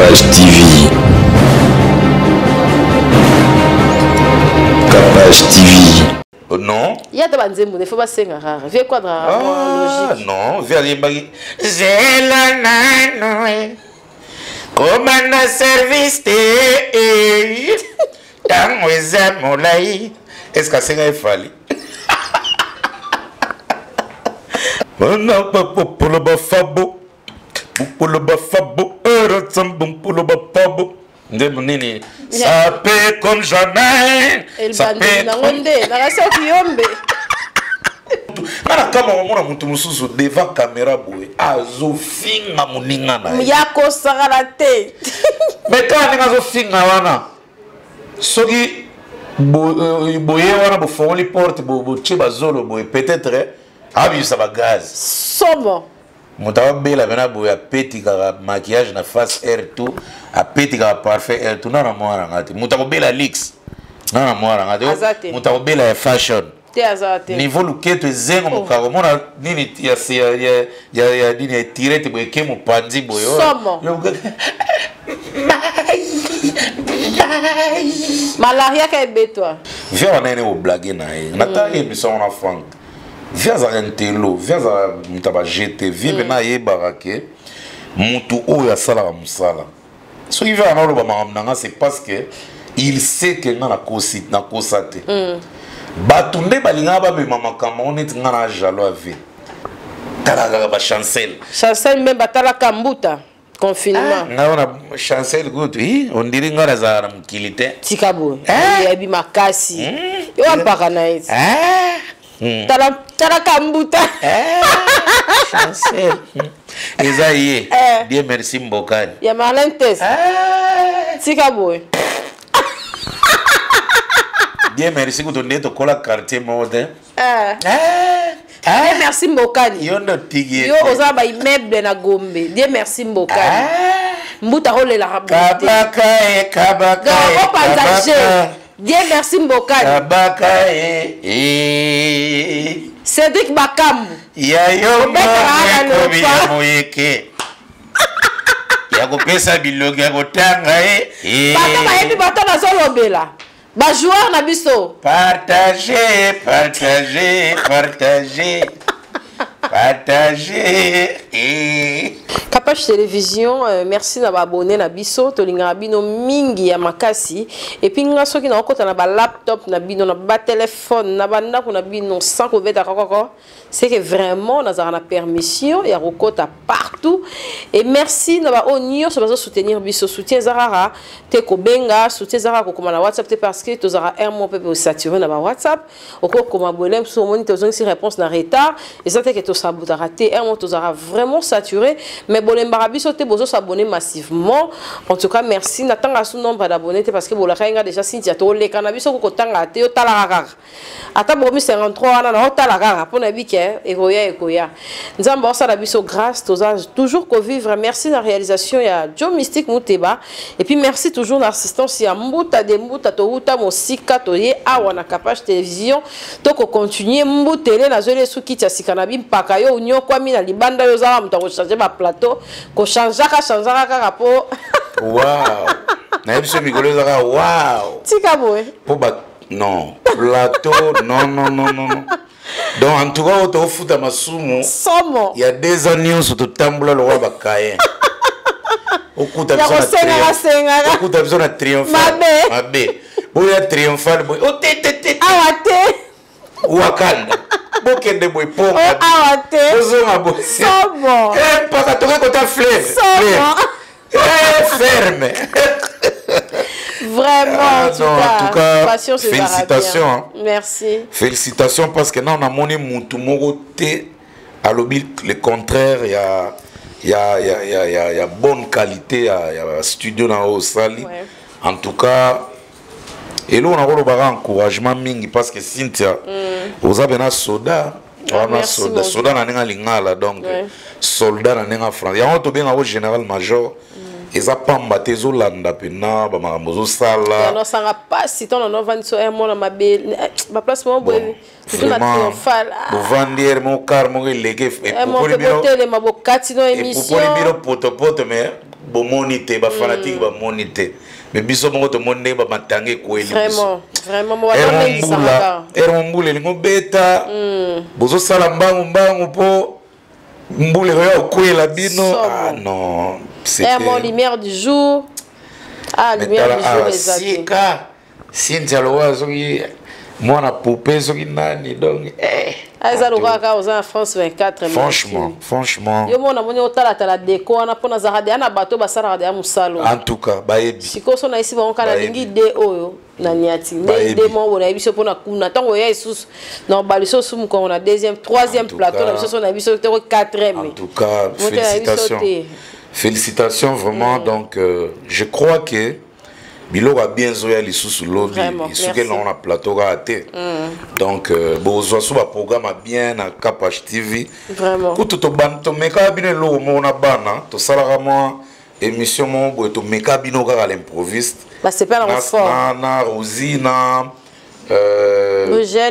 Capage TV. Capage TV. Non. Il y a des nzembo, il faut pas senga rare. Vieux quadra ah, logique. Non, vieux ayembaki. Zela nano. Kobanda service te. Tango eza molai. Est-ce que asenga efali? Bana bapopolo bafabo. Bupolo bafabo. Eratsambum polo bafabo. Nde nini? Ça paie comme jamais. Ça paie nango nde nakasi okiyombe. Nga na kama komona moto mosusu devant caméra boye azofinga moninga na ye ya kosakana te. Mais kaka ndenge azofinga wana, soki boye wana bofongoli porte, botie bazolo boye, peut-être abimisa bagaz. Somo. Moto abela pena boye, apetikaka maquillage na face air tout, apetikaka parfait air tout. Nana mwana nga te, moto akobela lix, nana mwana nga Aza te, te. moto akobela ya fashion te, aza te. Niveau luketo ezengo mokako mona nini ya se- ya ya ya ya nini ya tirete boye eke mopanzi boye oyo. Somo. Malaria ka ebetwa. Vieux wana ene koblage na ye, natali émission wana. Frank, vieux azalaka ntelo, vieux azalaka moto ya bagt, vieux mpena ayebaka ke motu oyo asalaka mosala. Soki vieux wana oloba makambo na nga, c'est parce que il sait que nga nakosi, nakosa te. Bato nde balingaka bamema makambo yango neti nga na jaloux ya vieux. Tala kaka bachancel. Chancel mbe batalaka mbuta confinement. Nga wana chancel kutu ondiri nga nazalaka na mokili te. Tika boye. Eh? Oyebi makasi yo ampaka na ye. Ah. Tala, talaka mbuta. Chancel eza ye. Eh. Dieu merci mbokani. Ya Marlin Tes. Tika boye. Dieu merci kutu nde tokola quartier moko te. Eh. Dieu merci mbokani. Yo nde otiki ye yo te. oza ba immeuble na Gombe. Dieu merci mbokani. Mbuta akolelaka boye te. Kabaka e kabaka Donc e opanza kabaka. je Dieu merci mbokani. Kabaka e e. Cédric Bakambu. Ya yo. Obetaka na mokomi ya lopa. moyeke ya kopesa bilongi ya kotanga ye e. Bato bayebi, bato bazolobela bajoueur na biso. Partagez, partagez, partagez, partagez. Eh. Capage Télévision, merci na baabonné na biso, tolingaka bino mingi ya makasi. Et puis nga soki nakokota na balaptop na bino, na batelefone, na bandako na bino sans kobeta kokoko, c'est que vraiment nazalaka na permission ya kokota partout. Et merci na baoyo nyonso bazosoutenir biso. Soutien eza kaka te kobenga, soutien eza kaka kokoma na WhatsApp te, parce que tozalaka un mois mpe osature na bawhatsapp. Okokoma boye mosusu, omoni tozongisi réponse na retard, eza te ke tosabotaka te. Un mois tozalaka vraiment saturé, mais bolembaka biso te, bozosabonner massivement. En tout cas merci. Natanga su nombre d'abonnés te, parce que bolaka nga déjà. Cynthia, toleka na biso kokotanga te, yotalaka kaka ata bokomi 53 wana na otala kaka mpo na bike ekoya, ekoya. Nzambe aosala biso grâce, toza toujours kovivre. Merci na réalisation ya Joe Mystique Muteba, et puis merci toujours na assistance ya Mbuta de Mbuta. Touta mosika, toye awa na Capage Télévision, tokocontinue mbutele. Nazweli esu kiti ya sika na bimpaka. Yo onyokwami na libanda, yo ozala moto akochange baplateau, kochangeaka changeaka kaka mpo Wow. Nayebi so mikolo ezaka wow. Tika boye. Po ba non plateau, non, non, non, non, non. Donc en tout cas oyo tokofuta masumu. Somo. Ya 2 ans nyonso totambola lokola bakayen. Okuta Ya biso na kosengaka, sengaka. Okuta biso na triomphal. Mabe. Mabe boya triomphal boye otetete. Awa te. Wakanda bokende boye O ponga. awa te. Ozonga boye. Somo. Eh, mpaka tokoki kota fleuve. Somo. Fleuve. Eh, ferme. Vraiment, Ah, en tout non, en cas, tout cas, patience ezalaka félicitations, bien. hein. Merci. Félicitations, parce que na namoni mutu moko te alobi le contraire ya bonne qualité ya studio na oyo osali. En tout cas eloko nakolobaka, encouragement mingi, parce que Cynthia, oza mpena soda wana. Merci, Soda mon soda na ndenge alingala, donc soldat na ndenge ya français, yango tobengako général major. Eza pamba te, ezolanda mpena bamakambo ozosala. Nosanga mpasi ntango nanovandi so mona mabe baplace moko boye, surtout na triomphal. Bovandi ere moko car moko eleki, epupoli bino. Botelema, bokati no émission. Epupoli bino potopoto, mais Bomoni te, bafanatike bamoni te, mais biso moko tomoni ndenge bamatanga ekweli. Vraiment, vraiment. Mbula, ere mbula elingi obeta, bozosala mbangu mbangu mpo mbula ekoya kokwela bino. Ah non. C'était lumière du jour. Ah, lumière du jour eza te. Sika Cynthia lokola soki mwana poupée, soki nani, donc eh. Ah, eza lokola kaka oza na France 24. Franchement, franchement. Yo mona moni otalatala deko wana mpo nazalaka deya na bato basalaka deya mosala. En tout cas bayebi. Sikoyo so nayesi bango kaka nalingi de oyo na niati nde de moko boye, nayebi so mpona kuna ntango oya lisusu na obali so osu mokongo na deuxième, troisième plateau na biso, so nayebi so te quatrième. En tout cas, félicitations, félicitations vraiment. Donc je crois que biloko ya bien ezoya lisusu lobi, esukeli nango na plateau kaka te. Donc bozwa so baprogramme ya bien na Kapage TV. Kutu tomekaka bino eloko moko na bana, tosalaka mwa émission moko boye, tomeka bino kaka l'improviste. Na Rosi, na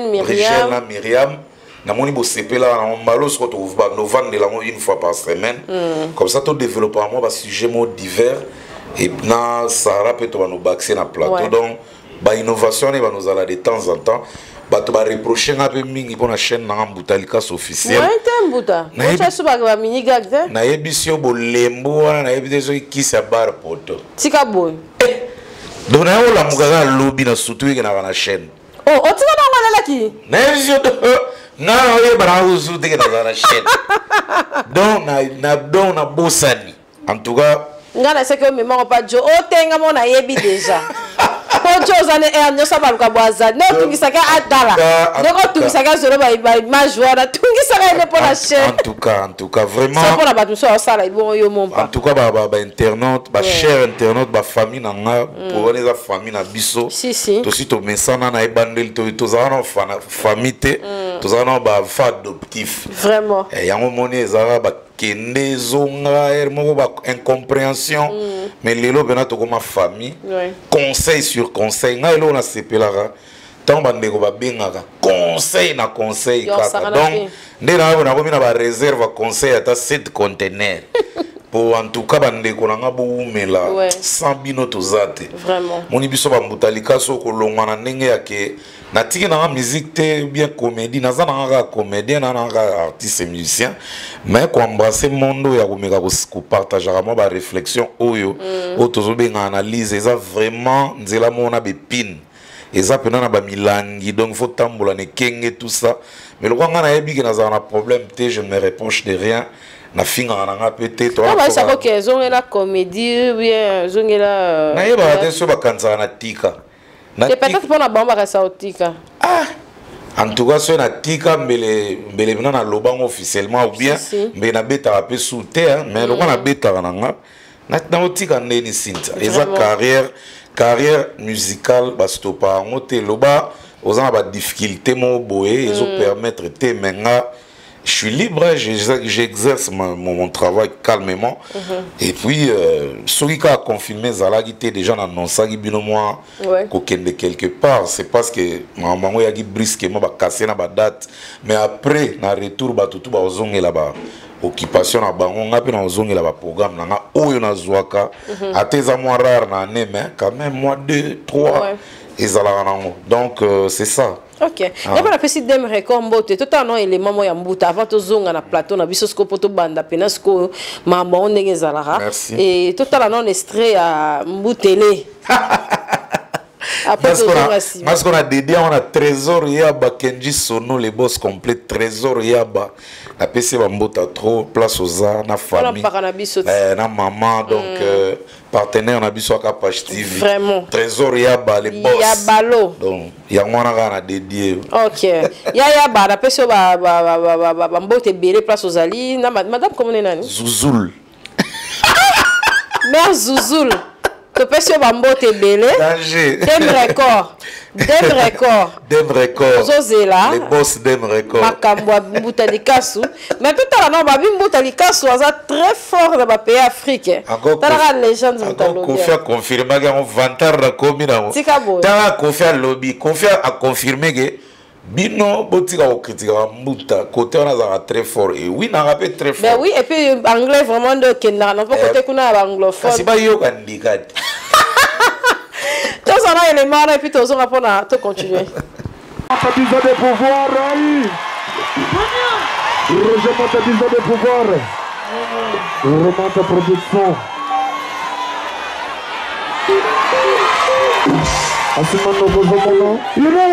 Miriam. Na Miriam, namoni bosepelaka nango. Mbala soko tovandela yango une fois par semaine, comme ça todéveloppaka mwa basujet moko divers, et na Sara mpe tobanda obakise na plateau. Donc bainnovation wana ebanozala de temps en temps. Bato bareproche nga mpe mingi mpo na chaîne nanga Mbuta Likasi officiel. Te Mbuta, bamini gag te. Nayebisi yo, bolembo wana nayebi te soki kisi ya bar poto. Tika boye. Donc naye olamuka kaka lobi na sutu ekenaka na chaîne. Oh, otika nango alalaki. Nayebisi yo, nga na oyeba nanga kosutu teke nazala na chaîne, donc na donc nabosani en tout cas. Nga naseki omemako pa jo otenga mo, nayebi déjà po jo oza ne aire nyonso baluka bo azali nde otungisaka atala ndenge otungisaka azolo baimage wana, tungisaka ye nde mpo na chaîne. En tout cas, en tout cas, vraiment. So mpona bato mosusu aosala ebongo yo mompa. En tout cas, bainternaute, bacher internaute, bafamille na nga, po wana eza famille na biso. Si, si. Tosi tomesana na ebandeli, tozala na famille te, tozala na baenfant adoptif. Vraiment. Yango moni ezalaka bakende ezonga ere moko ba incompréhension, mais lelo mpena tokoma famille. Conseil sur conseil, ngai eloko nasepelaka ntango bandeko babengaka, conseil na conseil kaka. Donc nde nayo nakomi na baréserve ya conseil ata 7 conteneur po en tout cas bandeko na nga bowumela. Sans bino toza te. Moni biso bambuta likaso kolongwa na ndenge yake natiki nanga musique te, bien comédie, naza nanga kaka comédien, na nanga kaka artiste et musicien, mais koembrasser monde oyo ya komeka kopartageaka mwa baréflexion oyo oyo tozobenga analyse, eza vraiment nzela moko na bepine, eza mpena na bamilangi, donc faut tambola na ekenge, tout ça. Mais lokwa ngai nayebi ke nazala na problème te, je ne me reproche de rien, nafingaka na nga mpe te. Bayesaka oke ezongela comédie ou bien ezongela? Nayebaka te so bakanisaka na tika. Peut-être mpona bango bakasa otika. Ah, en tout cas soki natika, mbele mbele mpena nalobango officiellement ou bien mbele nabetaka mpe su te. Mais lokwa nabetaka na nga, naotika ndeni Cynthia? Eza carrière, carrière musicale, bastopa yango te. Loba oza na badifficulté moko boye ezopermettre te, mais nga je suis libre, j'exerce mon travail calmement. Et puis, soki kaka confirmé ezalaki te, déjà naannonçaki bino mwa kokende quelque part. C'est parce que makambo yango eyaki brusquement, bakase na badate, mais après na retour bato tu bazongela ba occupation na bango, nga mpe nazongela baprogramme na nga oyo nazwaka. Ata eza mwa rare na année, mais quand même mwa 2 3 ezalaka nango. Donc c'est ça. Ok, nga mpe napesi Dem Record mbote. Totala no élément moko ya Mbuta avant tozonga na plateau na biso sikoyo, mpo tobanda mpena sikoyo makambo yango ndenge ezalaka. E totala nano extrait ya Mbutele, après tozonga nsima. Nga sikoyo na dédie yango na Trésor Yaba, Kenji Sono, le boss complet, Trésor Yaba, napesi ye bambota trop place oza na famille. Mpaka na biso. Na mama, donc partenaire na biso aka Page TV. Vraiment. Trésor Yaba, le boss. Ya balo. Donc yango wana kaka na dédie. Ok, ya yaba, napesi yo bambote ebele place ozali na madame komone nani? Zuzul. Mare Zuzul, topesi yo bambote ebele. Danger. Dem Record, Dem Record. Dem Record. Ozozela. Le boss Dem Record. Makambo ya Mbuta Likasu, mais totala nao babi Mbuta Likasu aza très fort na bapays Afrique. Talaka légende moto. Encore Kofi aconfirmaki yango, vantard nakomi nango. Tika boye. Tala, Kofi alobi, Kofi aconfirme ke Bino botika kokritikaka mbuta kote wana azalaka très fort et oui nanga mpe très fort. Ben oui, et puis anglais vraiment nde okendaka na mpo kote kuna ya baanglophone. Kasi bayoka ndika te. Tozala élément wana et puis tozonga mpona tocontinue. Mata de pouvoir, aí. Roger Mata de pouvoir. Remonte production. Asimano Bozomono. You know.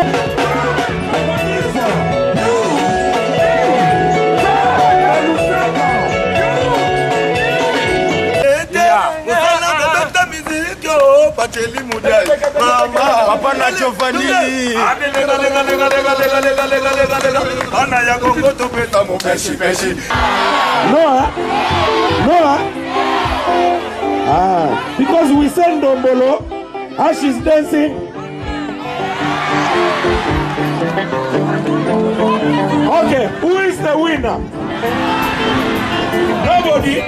Papa na Giovanni. Bana ya Congo tobeta mopeshi peshi. No, hein? No, hein? Ah, because we send Dombolo, as she's dancing. Okay, who is the winner? Nobody.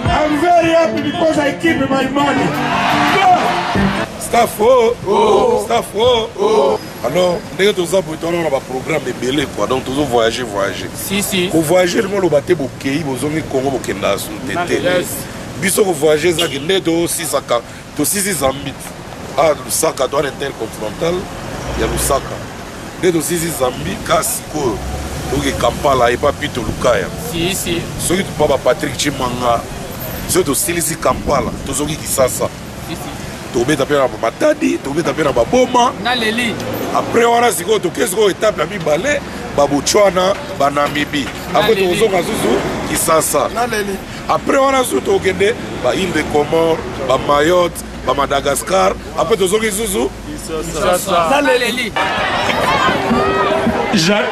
I'm very happy because I keep my money. Go! Staff oh, oh. Staff oh, oh. Alors ndenge toza boye towana na baprogramme ebele quoi, donc tozo voyager voyager. Si si. Kovoyage limo oloba te bokei bozongi Congo bokenda su te te. Biso kovoyage ezaki nde tosisaka tosisi Zambie a Lusaka towana intercontinental ya Lusaka nde tosisi Zambie ka sikoyo toke Kampala epa Pito Lukaya. Si si. Soki topa ba Patrick Chimanga soki tosilisi Kampala tozoki Kisasa. Si si. Tobeta mpe na Matadi, tobeta mpe na Baboma. Naleli. Après wana sikoyo toke sikoyo etape ya mibale babotswana banamibi. Après tokozonga susu Kisasa. Naleli. Après wana susu tokende ba île de Comores, ba Mayotte, ba Madagascar. Après tozongi susu Kisasa. Naleli.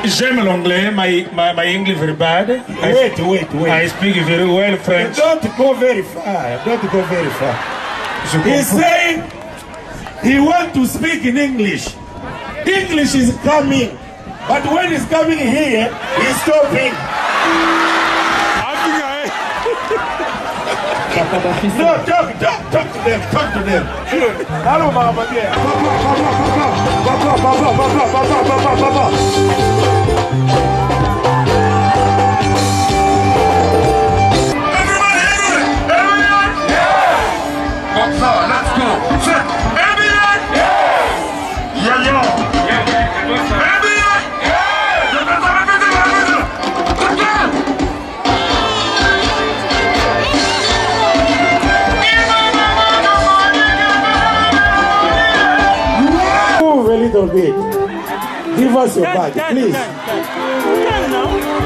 J'aime l'anglais, my English very bad. Wait, wait, wait. I speak very well French. Don't go very far. Don't go very far. He's saying he want to speak in English. English is coming, but when he's coming here, he's stopping. No, talk, talk, talk to them, talk to them. Hello, Mama. Papa, papa, papa, papa, papa, papa, papa. Comme ça, let's go. Yeah, yeah. Move a little bit. Give us your bag, please.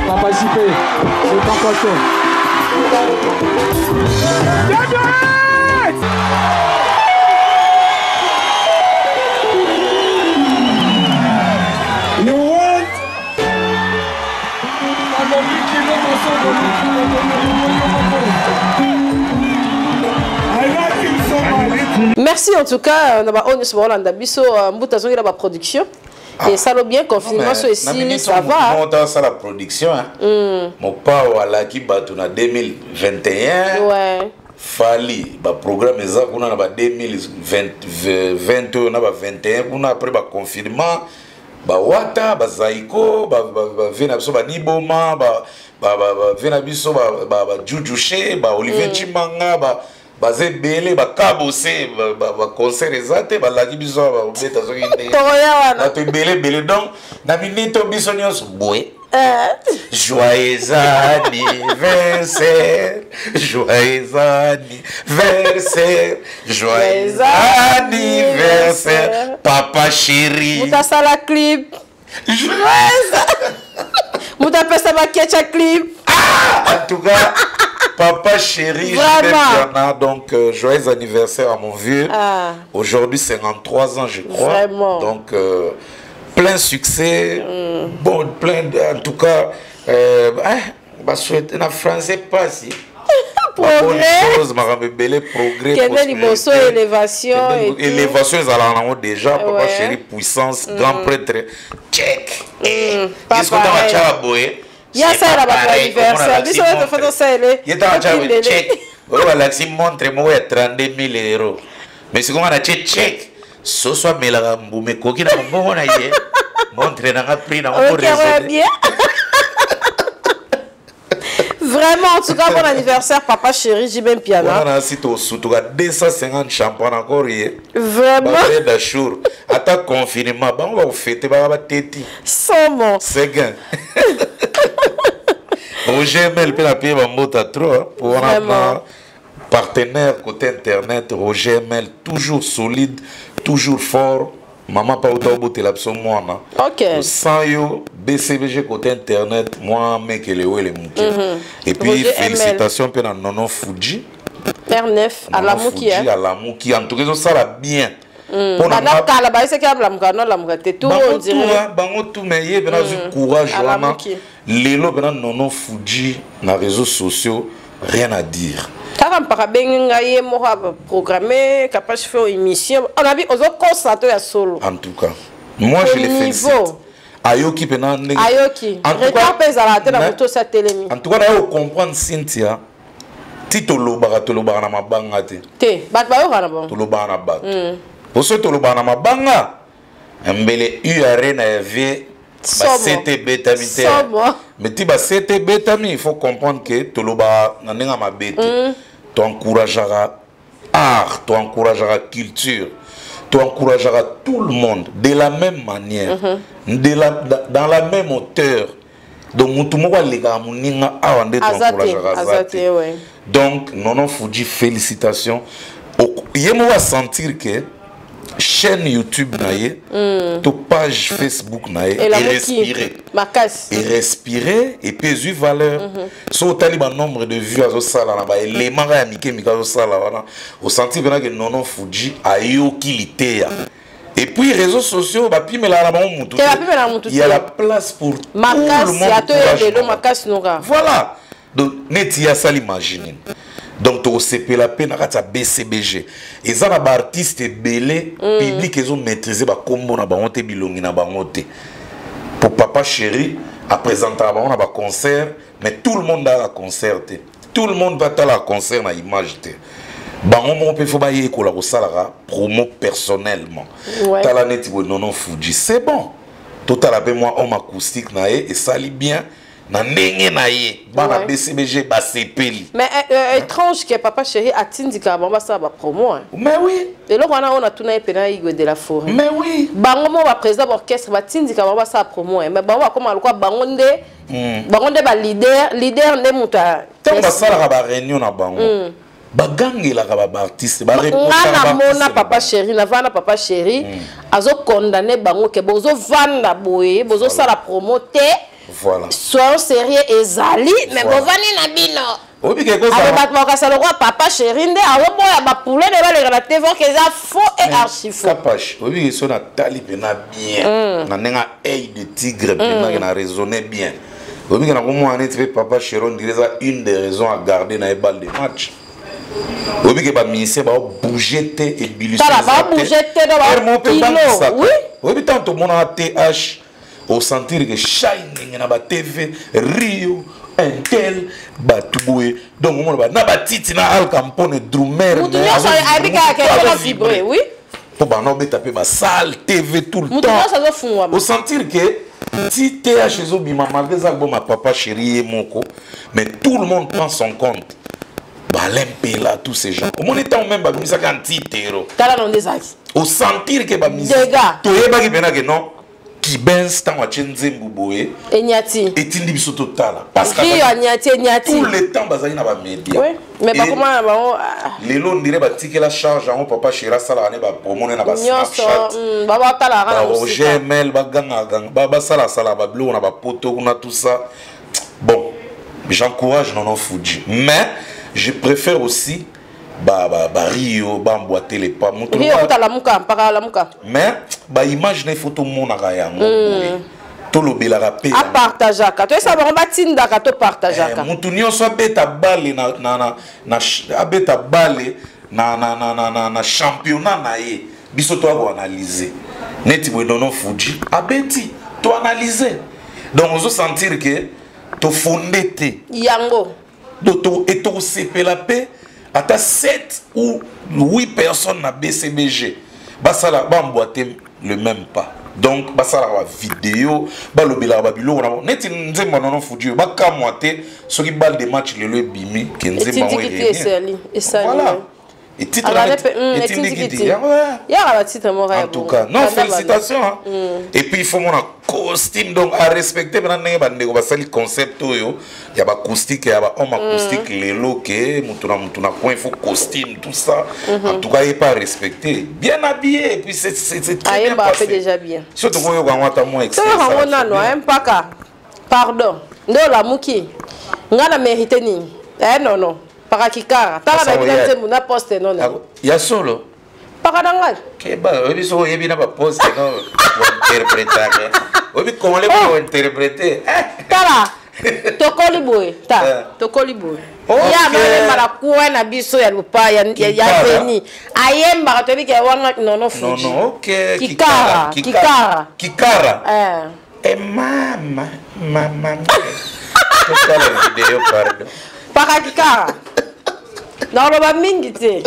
Papa JP, c'est ton coton. You want? I like him so much. Merci en tout cas, na ba oyo nyonso biso mbuta zongi na ba production. Et ça l'a bien confinement so esili, ça va. Mon ça la production hein. Mon pao alaki bato na 2021. Ouais. Fali ba programme eza kuna na ba 2020 na ba 21 kuna après ba confinement ba wata ba zaiko ba vena biso ba niboma ba vena biso ba jujushe ba Olivier Chimanga ba bazebele bakabose ba concert eza te balaki biso ba beta soki nde bato ebele ebele donc na minito biso nyonso boye. Joyeux anniversaire, joyeux anniversaire, joyeux anniversaire, papa chéri. Mutasala clip. Joyeux. Mutapesa bakecha clip. Ah, en tout cas, papa chéri, vraiment. Donc joyeux anniversaire à mon vieux. Ah. Aujourd'hui 53 ans, je crois. Vraiment. Donc plein succès, bon, plein, en tout cas, bah, souhaiter, na français pas si. Progrès. Bonne chose, ma belle progrès. Élévation. Élévation, ils allaient déjà, papa chéri, puissance, grand prêtre, check. Qu'est-ce qu'on a tchaboé? Ya ça la anniversaire. Biso to photo ça ele. Yeta tchaboé check. Oyo balakisi montre moko ya 32 000 euros. Mais sikoyo na check check. Soso amelaka mbuma ekoki na mongongo na ye. Montre na nga prix na ngo Ok, ouais, bien. Vraiment, en tout cas, bon anniversaire, papa chéri, JB Mpiana. Wana si tosutuka 250 champagne encore ye. Vraiment. Babeda jour. Ata confinement, bango bakofete baka bateti. Somo. Seguin. Roger Mel mpe na pie bambota trop po wana na partenaire côté internet. Roger Mel toujours solide, toujours fort. Mama pa uta obotela biso mwana. Sans yo BCBG côté internet mwa mekele wele moke. Et puis Roger félicitations mpe na Nono Fuji. R9 alamuki. Fuji alamuki, en tout cas ezosala bien. Banda kala bayesaki alamuka, no alamuka te tout, on dirait. Bango tout, mais ye mpena azwi courage wana. Lelo mpena Nono Fuji na réseaux sociaux, rien à dire. Kaka mpaka abengi ngai, ye moko aprogramme Kapache fait émission, on abi ozokosa to ya solo. En tout cas, moi je les félicite, ayoki mpena ndenge. Ayoki retard mpe ezalaka te na moto osi atelemi. En tout cas, nayo comprendre Cynthia, ti tolobaka, tolobaka na mabanga te. Te, bato bayokaka na bango. Tolobaka na bato po soki tolobaka na mabanga, mbele u arena ya vie basete ebetami te. Mais ti basete ebetami, il faut comprendre que tolobaka na ndenge ya mabe te. Toencourageaka art, toencourageaka culture, toencourageaka tout le monde de la même manière, dans la même hauteur. Donc mutu moko alekaka moninga awa nde toencourageaka aza te. Donc Nono Fuji, félicitations. Ye moko asentir que chaîne YouTube na ye to page Facebook na ye erespirer. Makasi. Erespirer et puis ezwi valeur. So otali banombre de vues azosala na baélément kaka ya mike mike azosala wana, osentir mpena ke Nono Fuji ayoki liteya. Et puis réseaux sociaux bapimelaka na bango mutu. Il y a la place pour tout le monde. Makasi noka. Voilà, donc neti ye asali magie nini. Donc tokosepela mpe na kati ya BCBG, eza na baartiste ebele, public ezomaîtrise bakombo na bango te, bilongi na bango te, po papa chéri apresentaka bango na baconcert, mais tout le monde ayaka concert te, tout le monde batala concert na image te. Bango moko mpe fo bayekola kosalaka promo personnellement. Tala neti boye Nono Fuji, c'est bon. Totala mpe mwa homme acoustique na ye, esali bien na ndenge na ye, bana BCBG basepeli. Mais étrange que papa chéri atindikaka bango basala bapromo. Mais oui. Eloko wana oyo natuna ye mpena Igwe de la Forêt. Mais oui. Bango mo baprésident baorchestre batindika bango basala promo, mais bango bakoma lokwa bango nde baleader, leader nde moto. Ntango basalaka baréunion na bango, bagangelaka baartiste. Nga namona papa chéri, navanda, papa chéri azokondane bango ke bozovanda boye, bozosala promo te. Soyons sérieux, ezali, mais bovandi na bino. Obike. Bato bakasa lokwa papa chéri nde azoboya bapule nde baleka na TV, ke eza faux et archi faux. Kapache, oyebiki so natali mpena bien na ndenge œil de tigre mpena na raisonner bien, oyebiki na komona neti mpe papa chéri, on dirait eza une des raisons à garder na ye balle de match. Oyebiki baministère baobouge te, ébullition. Tala, baobouge te, do bakilo, oui. Oyebi ntango tomonaka th, osentir ke shining na batv Rio intel bato boye, donc omona na batiti na Alcampone drumer. Mutu nyonso ayebi kaka ke vibre, oui. Mpo bana obeta mpe basale TV tout le Mutu temps. Nyonso azofungwama. Osentir ke ti th ezobima, malgré eza album ya papa chéri ye moko, mais tout le monde prend son compte, Balin Mpela, tous ces gens. Omoni ntango même babimisaka antitero. Tala na nde ezalaki. Osentir ke bamusike Dégâts. toyebaki mpena ke non, Kibens ntango atie nzembo boye, Enyati. Etindi biso totala parce que Rio anyati, enyati. tout le temps bazali na bamédia. Oui, mais bakoma na bango, ah, Lelo ndire batikela charge yango papa chéri asalaka ne bapromo ne na nyonso. baSnapchat. Babatalaka na Baroger mosika. Mel bagangaganga, basalasala babiloko na bapoto kuna, tout ça. Bon, j'encourage Nono Fuji, mais je préfère aussi bario bamboatele pa moto. Rio kuta lamuka, mpaka lamuka. Mais baimage na ifo tomonaka yango boye, tolobelaka mpe yango. Apartageaka, toyesa bango batindaka, topartageaka. Motu nyonso abeta bale na abeta bale na championnat na ye, biso toya koanalyse. Neti boye Nono Fuji abeti, toanalyse, donc ozosentir ke tofonde te. Yango. Donc etokosepela mpe ata 7 ou 8 personnes na BCBG. Basala baemboîte le même pas. Donc basalaka bavideo, balobelaka babiloko na bango neti nzembo Nono Fuji oyo, bakamwa te soki balle de match lelo ebimi ke nzembo yango Etindiki te, esali esali. Voilà. Etitre Alala pe, etindiki etindiki te te. yango, eh. Yaka batitre moko ya En tout cas, non, félicitations, hein. Et puis il faut mon costume, donc à respecter maintenant ndenge bandeko basali concept oyo ya bacoustique, ya bahomme acoustique lelo ke mutu na mutu na coin, il faut costume, tout ça. En tout cas, il est pas respecté, bien habillé, et puis c'est très bien Ayemba pe passé. déjà bien. Surtout koyoka yango ata mwa extrait, Toyoka ça, yango c'est nano. bien. Mpaka, pardon, nde olamuki nga na mérite nini? Eh nono, paka kikara tala Asa na bino. oya. Nzembo na poste nono. Ya solo. Paka na ngai. Keba, oyebi soki oyebi na baposte no ointerpretaka, oyebi congolais mpo ointerprete. Tala, tokoli boye ta. Eh. Tokoli boye. Ok. Ye amayemba na coin na biso ya lupa ya Kikara. veni ayembaka, toyebi ke wana nono Non. Fuji. Non, ok. Kikara, Kikara. Kikara. Eh. E mama, mama, totala video, pardon. Paka kikara, nakoloba mingi te,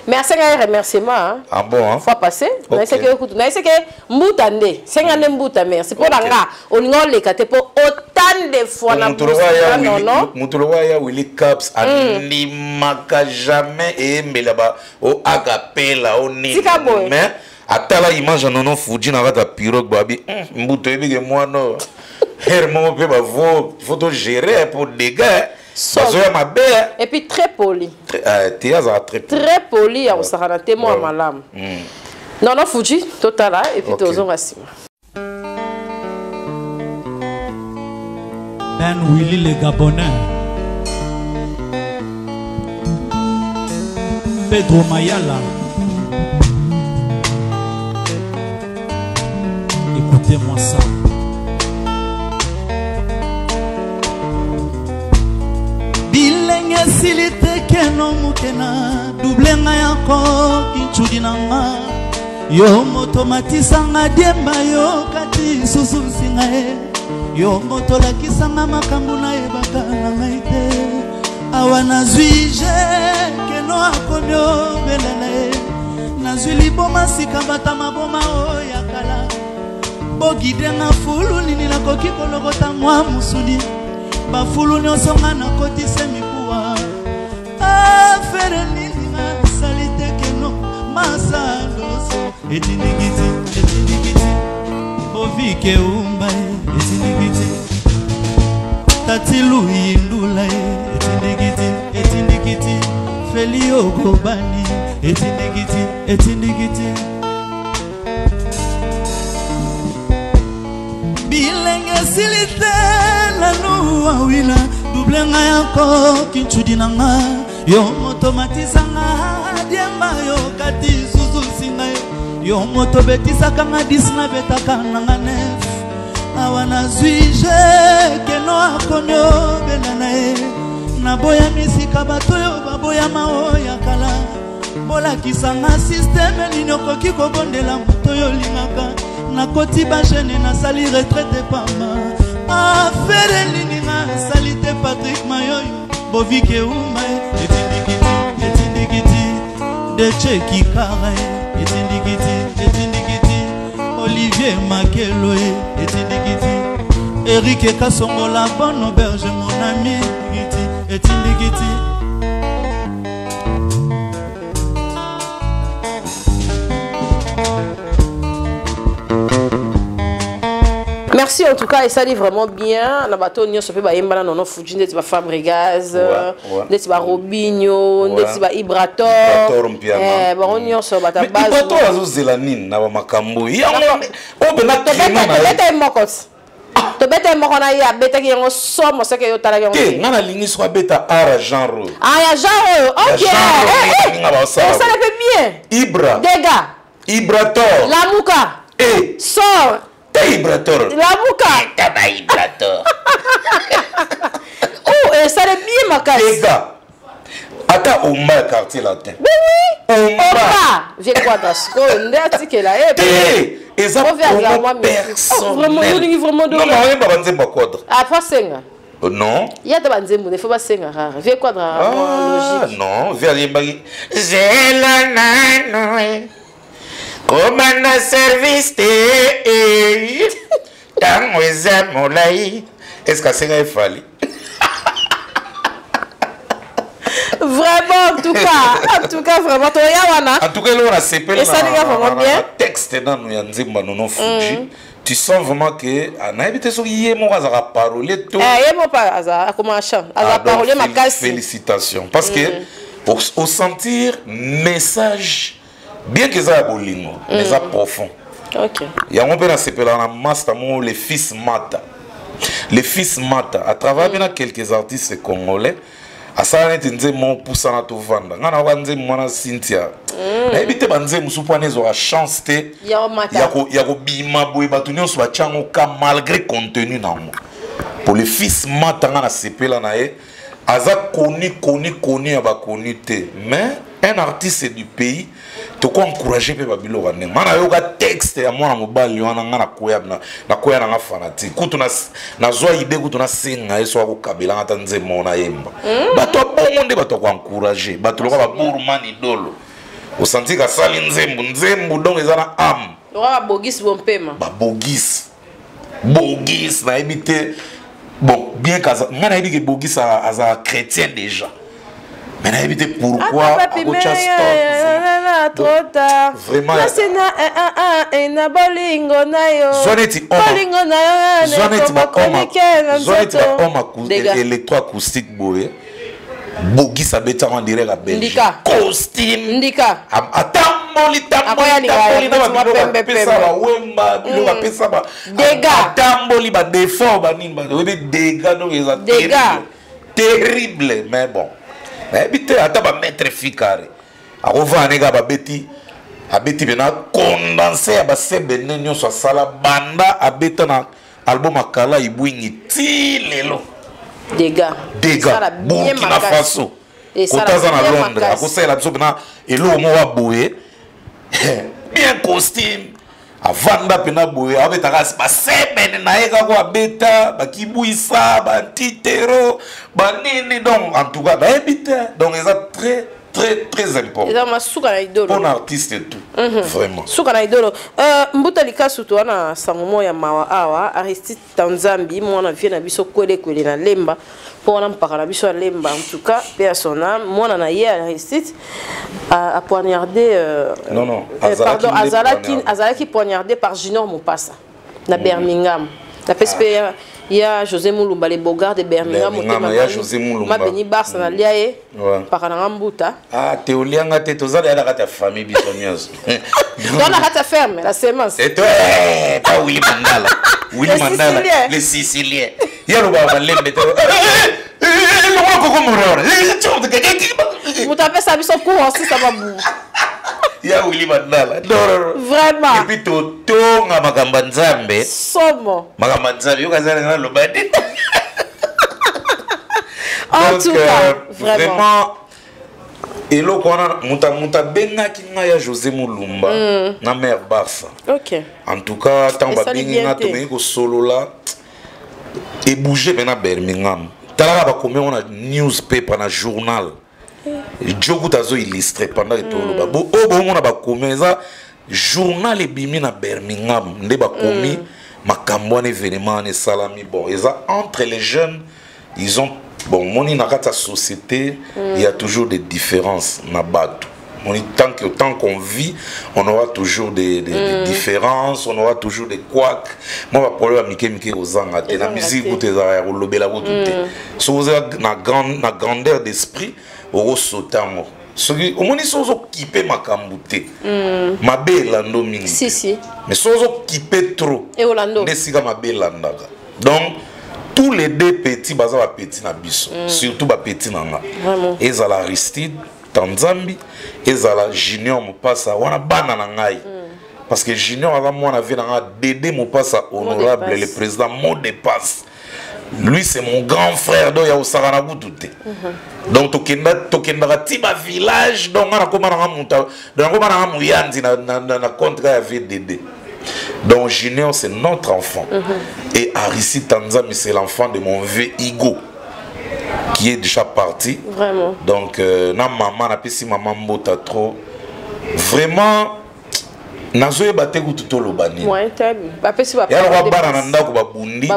mais asenga ye remerciement, hein. Ah bon, hein? Fois passé Ok. nayeseke yo kutu, nayeseke mbuta nde senga nde mbuta merci mpo na Ok. nga olinga oleka te mpo autant de fois na Moto lokola ya nono. Moto lokola ya Willy Caps andimaka jamais eyembela ba o akapela o nini. Tika boye. Mais atala image ya Nono Fuji na kati ya pirogue, babi mbuto oyebike mwana oyo here moko mpe bavo faut togérer po dégâts Somme. bazoya mabe. Et puis très poli. Te, azala très poli. Très poli ya kosakana te, mwa malamu. Nono Fuji, totala et puis Ok. tozonga nsima. Ben Willy le Gabonais. Pedro Mayala. Écoutez-moi ça. Bilenge esili te keno moke na double ngai yako kincudi na nga yo moto matisanga diemba yo kati susu nsinga ye yo moto olakisanga makambo nayebaka na ngai te awa nazwi je keno akomi obelela ye nazwi liboma sika bata maboma oyo ya kala bogidenga fulu nini nakoki kolokota mwa mosuni bafulu nyonso nga nakotise mikuwa afere nini nasali te keno masandoso etindikiti etindikiti bovike umba ye etindikiti tati luyindula ye etindikiti etindikiti feli okobani etindikiti etindikiti bilenge esili te nanu awila double ngai yako kincudi na nga yo moto matisanga diemba yo kati susu nsinga yo yo moto betisaka nga 10 nabetaka nanga 9 awa nazwi je keno akomi obela na ye naboyami sika bato oyo baboyama oyo ya kala bolakisanga système nini okoki kobondela moto oyo olingaka nakoti bagene nasali retraite pamba afere nini nasali te Patrik Mayoyo bovike umba ye etindikiti etindikiti Deche Kikara ye etindikiti etindikiti Olivier Makelo ye etindikiti Erik Kasongola bonne auberge mon ami etindikiti etindikiti. Merci en tout cas, esali vraiment bien na bato nyonso mpe bayemba na Nono Fuji ndeti baFabregas, ndeti baRobinho, ndeti baIbrator. Ibrator Mpiana. Bango nyonso bato ya Mais Ibrator base. azozela nini na bamakambo yango oyo mpenza créneau na ye? Tobeta ye moko ti, tobeta ye moko na ye, abetaki yango somo soki yo otalaki yango Te. te. Nga nalingi soki abeta art ya genre oyo. Ah, ya genre oyo, ok. Genre oyo, Eh, eh, baninga basala. osala mpe bien. Ibra. Dega. Ibrator. Lamuka. E sor. Te, Ibrator. Lamuka. Taba Ibrator. Oh, esala bien makasi. Dega ata omba ya Quartier Latin. Oui. Omba. Omba vie Quadra sikoyo nde atikela ye. Te, eza Ovi azala promo mwa musique. Oh, vraiment, yo olingi vraiment personnel. Non, oyemba banzembo ya Quadra. Afa senga. Non. Ye ata banzembo nde fo basenga rare vie Quadra. Ah, logique. non, vi ayembaki zela nano. Koma na service te ntango eza molai. Est ce que asenga efali? Vraiment, en tout cas, en tout cas, vraiment, toya wana. En tout cas, eloko nasepeli Esalinga vraiment bien. Texte nanu ya nzembo ya Nono Fuji, tu sens vraiment que ah, nayebi te soki ye moko azalaka parolier to Eh, ye moko aza akoma chant, aza Ah, donc, parolier makasi. Félicitations. Parce que au sentir message, bien que ça ya bolingo, mais ça profond. Yango mpe nasepelaka na master moko, le fils Mata. Le fils Mata, à travers mm. quelques artistes congolais, asala neti nzembo moko pusana tovanda. Ngai nayoka nzembo wana Cynthia. Nayebi te banzembo mosusu mpo wana ezwaka chance te Ya omata. ya kobima boye, bato nyonso batya yango ka malgré contenu nango. Pour le fils Mata, nga nasepela na ye. Aza connu, connu, connu ya baconnu te, mais un artiste du pays, toko encourage mpe babiloko ya ndenge nga. Nayoka texte ya mwana mobali wana, nga nakoya nakoya nanga fanatique kutu nazwa ide kutu nasenga ye so akokabelanga ata nzembo nayemba. Bato ya bongo nde bato ya koencourage, bato lokola baburman idolo, osanti kasali nzembo nzembo, donc eza na âme. Lokola babogisi bompema. Babogisi bogis, nayebi te. Bon, bien kaza ngai nayebi ke Bogis aza chrétien déjà, mais nayebi te pourquoi akotya stop. Trop tard. Vraiment. Nasina na bolingo na yo. Zwa neti bolingo na yo. Zwa neti na zwa neti bahome électroacoustique boye, Bogis abetaka en direct ya Belgique. Ndika. Costume. Ndika. Atamboli Akoya tamboli tamboli na linga ya babiloko pembe, apesa pembe. bawemba, biloko apesa ba Dégâts. Atamboli badefort banini, oyebi dégâts, donc eza Dégâts. terrible, terrible. Mais bon, nayebi te, ata bamaître fikare akovanda ndenge babeti, abeti mpena condensé ya basebene nyonso asala banda abeta na album akala ibwingi ti lelo. Dégâts. Dégâts. Esala bien Burkina makasi. Faso Esala kota aza na bien Londres, makasi. akosalela biso mpena eloko moko ya boye, bien costume, avanda mpena boye, abetaka basebene na ye kaka, abeta bakibwisa bantitero banini. Donc en tout cas nayebi te, donc eza très très très important. Eza masuka na idolo. Mpona artiste et tout, vraiment. Suka na idolo. Mbuta likasu, to wana sango moko ya mawa awa. Aristide Tanzambi, mwana vie na biso kwelekwele na Lemba, mpo wana mpaka na biso ya Lemba, en tout cas mpe ya son âme, mwana na ye Aristide a poignardé Non, non, azalaki, azalaki pardon, nde azalaki poignardé. Azalaki poignardé par Junior Mopasa na Birmingham. Napesi mpe ya José Mulumba, le bogard de Birmingham. Birmingham, motema ya José Mulumba. Mabeni Barsa na lia ye. Mpaka nanga mbuta. Ah te, olianga te, toza deya na kati ya famille biso nyonso. To na kati ya ferme la semence. Et toi, eh, pas Willy Mandala. Willy Le Mandala, Sicilien. le Sicilien. Il y a le baba lembe. Le koko moror. Moto apesa biso cour osisa babu. Ya Willy Mandala. Non, non, non. Vraiment. Et puis totonga makambo ya Nzambe. Somo. Makambo ya Nzambe yoka zala na loba te. En Donc, tout cas, vraiment. Vraiment eloko wana moto abengaki ngai ya José Mulumba na mare Barça. En tout cas ntango Esali babengi bien nga, te. tomengi kosolola, ebouge mpe na Birmingham. Talaka bakomi yango na newspaper, na journal jokuta azo illustre pendant ke toloba. Oyo bomona bakomi, eza journal ebimi na Birmingham nde bakomi makambo wana, événement wana esalami. Bon, eza entre les jeunes, ils ont, bon, moni na kati ya société, il y a toujours des différences na bato. Moni, tant qu'on vit, on aura toujours des différences, on aura toujours des couacs. Moi, ba problème ya mike mike kozanga te na Ezanga musique te. kutu ezalaka ya kolobela kutu te. Soki oza na grandeur d'esprit, okosota yango. Soki omoni, soki ozokipe makambo te, mabe elando mingi Si, te. si. Mais soki ozokipe trop, Eolando. nde esika mabe elandaka. Donc tous les deux petits baza bapetits na biso, surtout bapetits na nga. Vraiment. Ezala Aristide Tanzambi, ezala Junior Mopasa wana, bana na ngai, parce que Junior aza mwana vie na nga, Dede Mopasa honorable, passe. Le président mot de passe, lui c'est mon grand frère, donc ya kosaka na kutu te. Donc tokendaka ti bavillage, donc nga nakoma nanga moto, donc nakoma nanga moyanzi na compte kaka ya VDD. Donc Junior, c'est notre enfant et Aristide Tanzami, c'est l'enfant de mon vieux Igo qui est déjà parti. Vraiment. Donc na mama, napesi mama mbota trop, vraiment. Nazoyeba te kutu toloba nini. Ya lokwa bana na ndako babundi,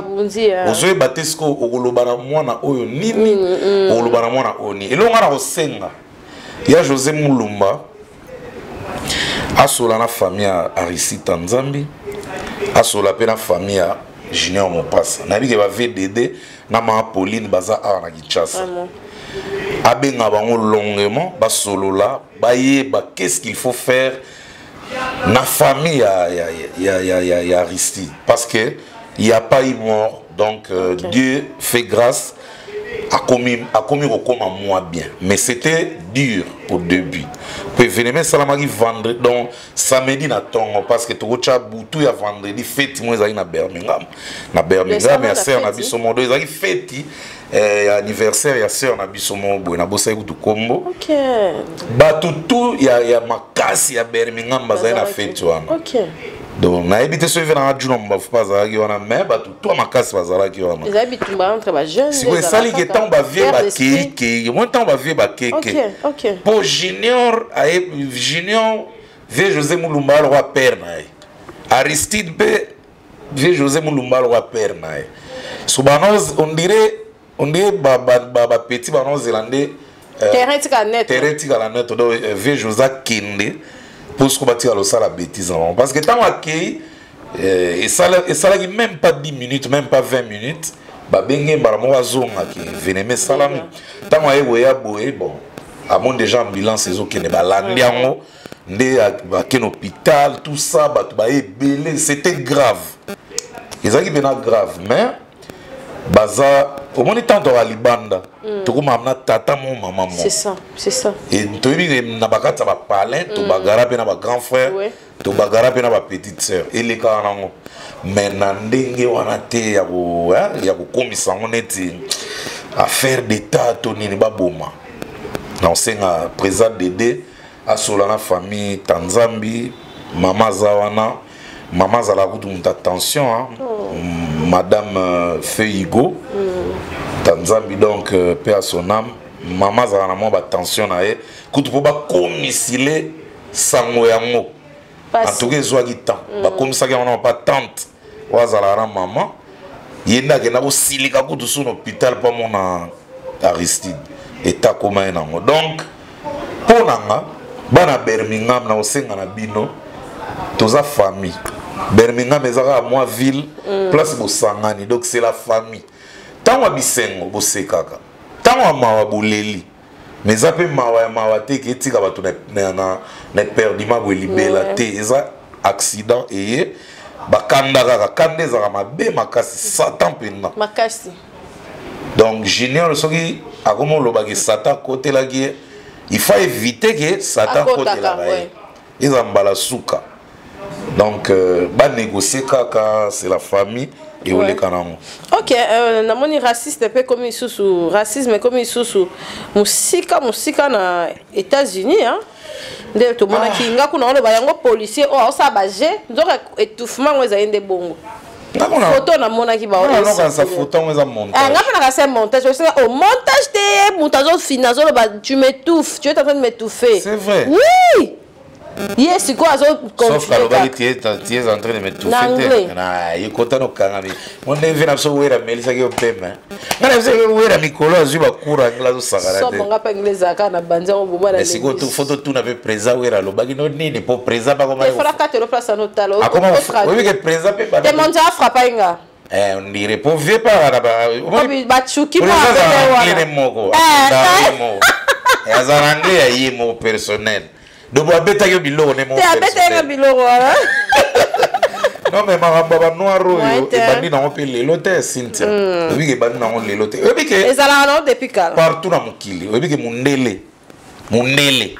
ozoyeba te sikoyo okoloba na mwana oyo nini, okoloba na mwana oyo nini. Eloko nga na kosenga ya José Mulumba, asola na famille ya Aristide Nzambi, asola mpe na famille ya Junior Mopasa. Nayebi ke ba VDD na mama Pauline baza awa na Kinshasa. Abenga bango longuement, basolola, bayeba qu'est-ce qu'il faut faire na famille ya Aristide, parce que il y a pas eu mort. Donc Dieu fait grâce, akomi kokoma moins bien, mais c'était dur au début. Pe événement esalamaki vendredi, donc samedi na ntongo, parce que tokotya butu ya vendredi, feti mo ezalaki na Birmingham, na Birmingham ya sœur na biso moko. Donc ezalaki feti ya anniversaire ya sœur na biso moko boye, nabosaki kutu kombo. Bato tu ya makasi ya Birmingham bazali na feti wana. Donc nayebi te soki nanga Juna Mobafu mpe azalaki wana, mais bato tu ya makasi bazalaki wana. Ezali bitumba entre bajeune. Sikoyo esali ke ntango bavieux bakeikei, omoi ntango bavieux bakeke, mpo Junior aye, Junior, vieux José Mulumba alokwa père na ye, Aristide mpe vieux José Mulumba alokwa père na ye. So bana, on dirait bapetits banozela nde terrain etikala net. Terrain etikala net. Donc vieux José akende mpo siko batikala kosala bêtise na bango, parce que ntango akei, esalaki même pas 10 minutes, même pas 20 minutes, babenge mbala moko azongaki, événement esalami. Ntango aye koya boye, bon, amoni déjà ambulance ezokende, balandi yango nde bakende hôpital, tout ça, bato baye ebele. C'était grave, ezalaki mpena grave, mais baza, omoni, ntango toka libanda, tokomaka na tata mo, mama mo. C'est ça, c'est ça. Et toyebi na bakati ya bapalin, tobagara mpe na bagrand frère, tobagara mpe na bapetite sœur, elekaka nango, mais na ndenge wana te ya kokomisa yango neti affaire d'état to nini, baboma. Na osenga président Dede asola na famille Tanzambi. Mama aza wana, mama azalaka kutu moto, attention hein? Oh. Madame Feuigo Tanzambi, donc paix à son âme. Mama azalaka na mwa batension na ye kutu mpo bakomisile sango yango. En tout cas ezwaki temps, bakomisaki yango na pa tante oyo azalaka na mama, ye nde akenda kosilika kutu su na hôpital mpo amona Aristide eta akoma ye nango. Donc mpo na nga, bana Birmingham, na kosenga na bino, toza famille. Birmingham eza kaka mwa ville, place bosangani, donc c'est la famille. Ntango ya bisengo bosekaka, ntango ya mawa boleli, mais eza mpe mawa ya mawa te ke etika bato na éperdument boye libela te. Eza accident eye bakanda kaka, kanda ezalaka mabe makasi, satan mpenza. Makasi. Donc Junior, soki akomi olobaki satan akotelaki ye, il faut éviter ke satan akotelaka ye, eza mbala suka. Donc banégocie kaka, c'est la famille, eoleka nango. Ok, namoni raciste mpe ekomi lisusu, racisme ekomi lisusu mosika mosika na États-Unis, hein? Nde tomonaki nga kuna oloba yango, policier oyo aosala baje, nzoka étouffement yango ezali nde bongo. Photo namonaki. Baokanisa photo yango eza montage. Nga mpe nakasa montage osala o montage te, moto azofina, azoloba: "Tu m'étouffes, tu es en train de m'étouffer." C'est vrai. Oui, ye sikoyo azo Sauf alobaki: "Tu es en train de m'étouffer" te. Na ye kota nokangami mo nde na biso wera amelisaki yo pema. Nga na biso wera mikolo azwi bacours anglais, azosakana te. Nga mpe anglais ezalaka na banzi yango boma. Na sikoyo fo totuna mpe président wera alobaki no nini, po président bakoma katelo place anotala. Oyebi ke président mpe te mondia afrappa ye nga. On dirait po vie pa na bachuki. Anglais moko azala, anglais ya ye moko personnel, donc abetaki yo biloko ne moko. Abetaki nga biloko wana. Non, mais makambo ya banoir oyo ebandi nango mpe lelo te, Cynthia. Oyebi ke ebandi nango lelo te, oyebi ke Ezalaka nango depuis kala. Partout na mokili, oyebi ke mundele, mundele,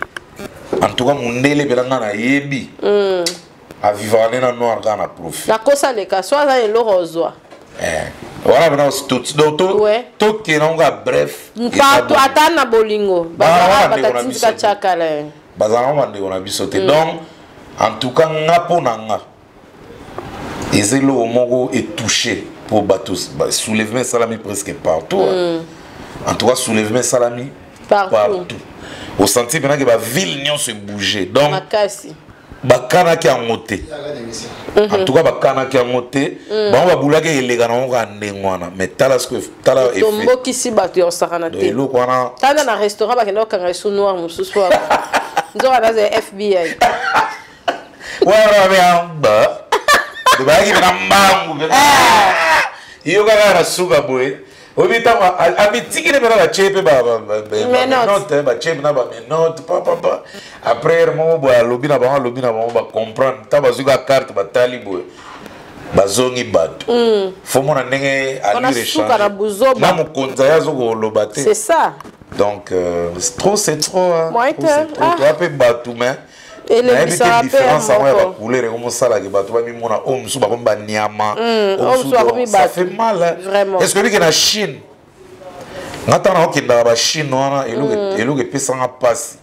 en tout cas mundele mpena nga nayebi, avivaka nde na noir kaka na profit. Nakosaleka so aza eloko ozwa. Wana mpena tokende yango kaka, bref. Partout, ata na bolingo bazalaka batatindika tiakala. Bazalaka bandeko na biso te. Donc en tout cas nga, mpo na nga, eza eloko moko etouche mpo bato, soulèvement esalami presque partout. En tout cas soulèvement esalami partout. Osenti mpena ke baville nyonso ebouge, donc Makasi. Bakanaki yango te. En tout cas bakanaki yango te. Bango babulaki eleka na yango kaka ndenge wana, mais tala sikoyo, tala effet. Tombokisi bato ya kosakana te. Eloko wana. Tala na restaurant bakenda kokanga esu noir mosusu wana. Nzoka naza ya FBI. Wana ba bayaki na mbangu yo kaka na suka boye. Oyebi ntango amitikili mpena batie mpe bamenote, batie mpena bamenote papapa. Après heure moko boye alobi na bango, alobi na bango, bacomprendre. Ntango bazwi ka carte, batali boye, bazongi bato. Fo mona ndenge allure change na mokonzi aye azokoloba te. C'est ça. Donc trop c'est trop, hein. Trop, c'est trop. Toya mpe bato, mais nayebi te différence yango ya bacouleur ekomosalaka bato bamimona oyo mosusu bakomi banyama, ça fait mal. Est ce que obike na Chine, nga ntango nakokendaka bachine wana, eloko epesanga mpasi,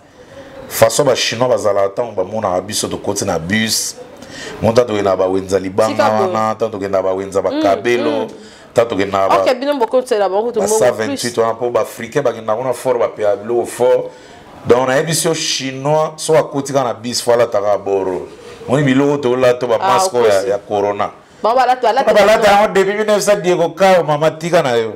façon bachinois bazalaka ntango bamonaka biso tokoti na bus mo, ntango tokendaka bawenza libanga wana, ntango tokendaka bawenza bakabelo, ntango tokendaka ba 128 wana, mpo baafricain bakendaka kuna fort, bapeya biloko fort. Donc nayebi si yo chinois so akoti kaka na bis, fo alataka boro moni biloko tolata, bamasque oyo ya corona balata yango depuis 1900. Diego Kao, mama tika na yo.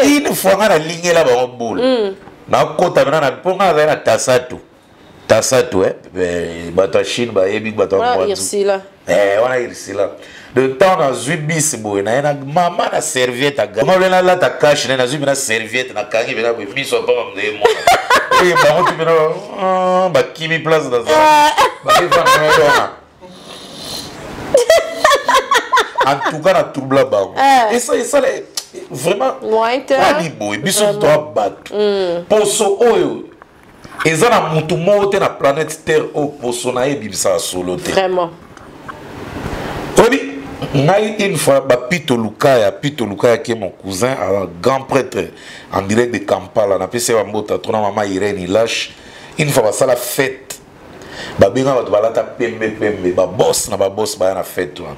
Une fois nga nalingela bango boule, nakota mena mpo nga nazali na tasatu tasatu, bato ya Chine bayebi, bato ya wana Irsila. De temps nazwi bisi boye, naye na mama na serviette, agole nalata cache naye, nazwi mpena serviette, nakangi mpena boye miso apamba mzee mona oyo. Bango tu mpena bakimi place nazala, bakefana. En tout cas na troubla bango, esala vraiment ali boye. Biso toa bato, poso oyo eza na mutu moko te na planète Terre oyo poso na ye ebimisaka solo te. Vraiment. Oyebi ngai, une fois bapito Lukaya, Pito Lukaya qui est mon cousin, un grand prêtre en direct de Kampala, napesi ye bambota tona mama Irene Ilash. Une fois basala fête, babenga bato balata pembe pembe, babos na babos baya na fête wana.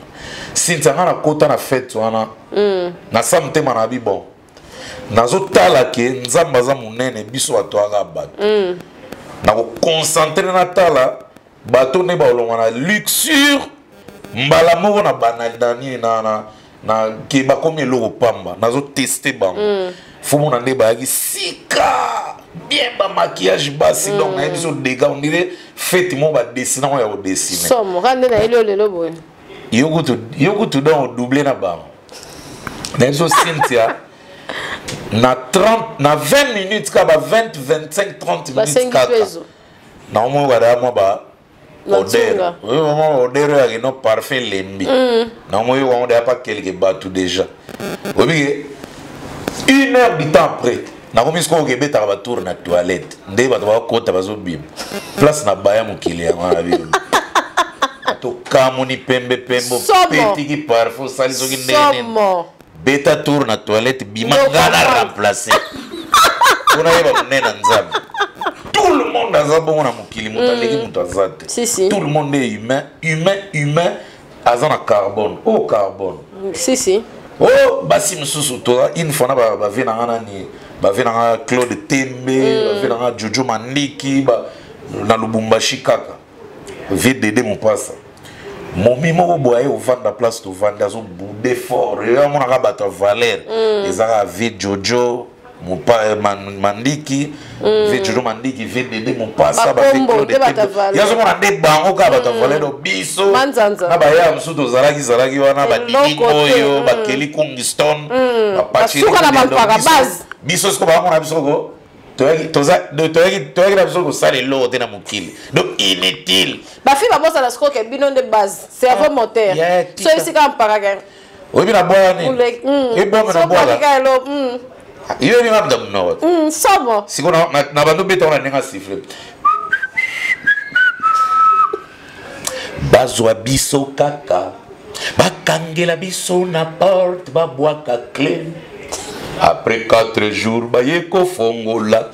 Sintia, ngai nakota na fête wana, nasa motema na bi bon, nazotala ke Nzambe aza monene, biso bato aka bato, nakoconcentrer natala bato nde balongwa na luxure mbala moko na banali na nini na ke bakomi eloko pamba. Nazotester bango, fo mona nde bayaki sika bien, bamaquillage basi. Donc nayebi so dégâts, on dirait fête moko badessiner ngo ya kodessiner. Somo kaka nde nayeli oyo lelo boye. Yo kutu donc odouble na bango. Nayebi so Cynthia, na 30 na 20 minutes kaka, ba 20, 25, 30 minutes kaka, naomoi badaya mwa ba odeur oyo, mama, odeur oyo akino parfum elembi, naomoi wango deya pa quelque bato déjà. Oyebi ke une heure du temps après, nakomi sikoyo okebetaka batour na toilette, nde bato bakota bazobima place na baya mokili yango wana. Bino tokamoni pembe pembe, opetiki parfum, osali soki ndenge, beta tour na toilette, bima, nga na remplace mpona yeba monene na Nzambe. Tout le monde aza bongo na mokili, moto aleki moto aza te. Tout le monde est humain, humain, humain aza na carbone, o oh, carbone. Si si. O oh, basi mosusu toza une fois na bave na nga nani, bave na nga Claude Tembe, bave na nga Jojo Mandiki na Lubumbashi kaka, VDD Mopasa, momi moko boye aye ovanda place tovandi, azobouder fort. Yo amonaka bato ya valeur, ezaka vie Jojo Mandiki, vie Jojo Mandiki, VDD Mopasa, yazomona nde bango kaka bato ya valeur. Do biso na baya mosusu tozalaki zalaki wana, badiding oyo bakeli Kungiston, biso siko bamona biso ko toyaki na biso kosala eloko te na mokili, donc inutile. Bafille babosana sikoyo ke bino nde base, cerveau moteur, so esika mpakaka. Oyebi na bwaka nini ebongo na bwaka yo yebi nga monoko te. Somo. Sikoyo na bando beta wana ndenge asiffler, bazwa biso kaka, bakangela biso na porte, babwaka clé. Après 4 jours baye kofongola,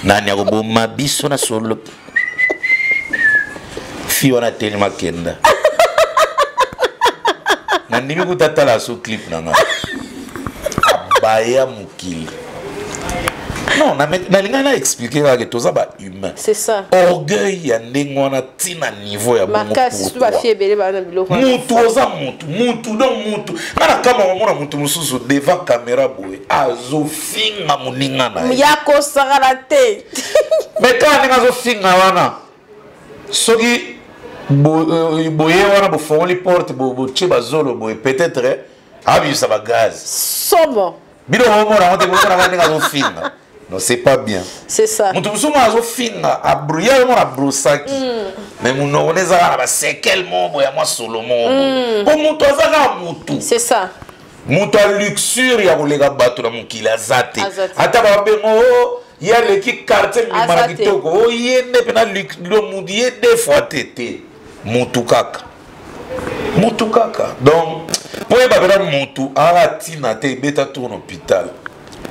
nani akoboma biso na solo? Fi wana telema, kenda, nandimi kuta tala so clip na nga abaya mokili. Non, nalingai na expliquer kaka ke toza bahumain. C'est ça. Orgueil ya ndenge wana ntina niveau ya bongo. Makasi, surtout bafille ebele baa na biloko wana. Mutu oza mutu, mutu donc mutu nga na kama komona mutu mosusu devant caméra boye azofinga moninga na ye. Ya kosakana te. Mais kaka ndenge azofinga wana, soki boye wana bofongoli porte, botie bazolo boye, peut-être abimisa bagaz. Somo. Bino bomona yango te, bomona kaka ndenge azofinga. Non, c'est pas bien. C'est ça. Moto mosusu moko azofinga, ye omona abrosaki, mais monoko nde eza kaka na basekele moko boye ya mwa solo moko boye, mpo moto aza kaka motu. C'est ça. Moto ya luxure ya koleka bato na mokili aza te. Aza te. Ata babengo o ye aleki quartier mobimba na Aza te. kitoko, o ye nde mpena mutu ye deux fois te te, motu kaka, motu kaka. Donc mpo oyeba mpena motu aka ntina te, ebeta tour na hôpital.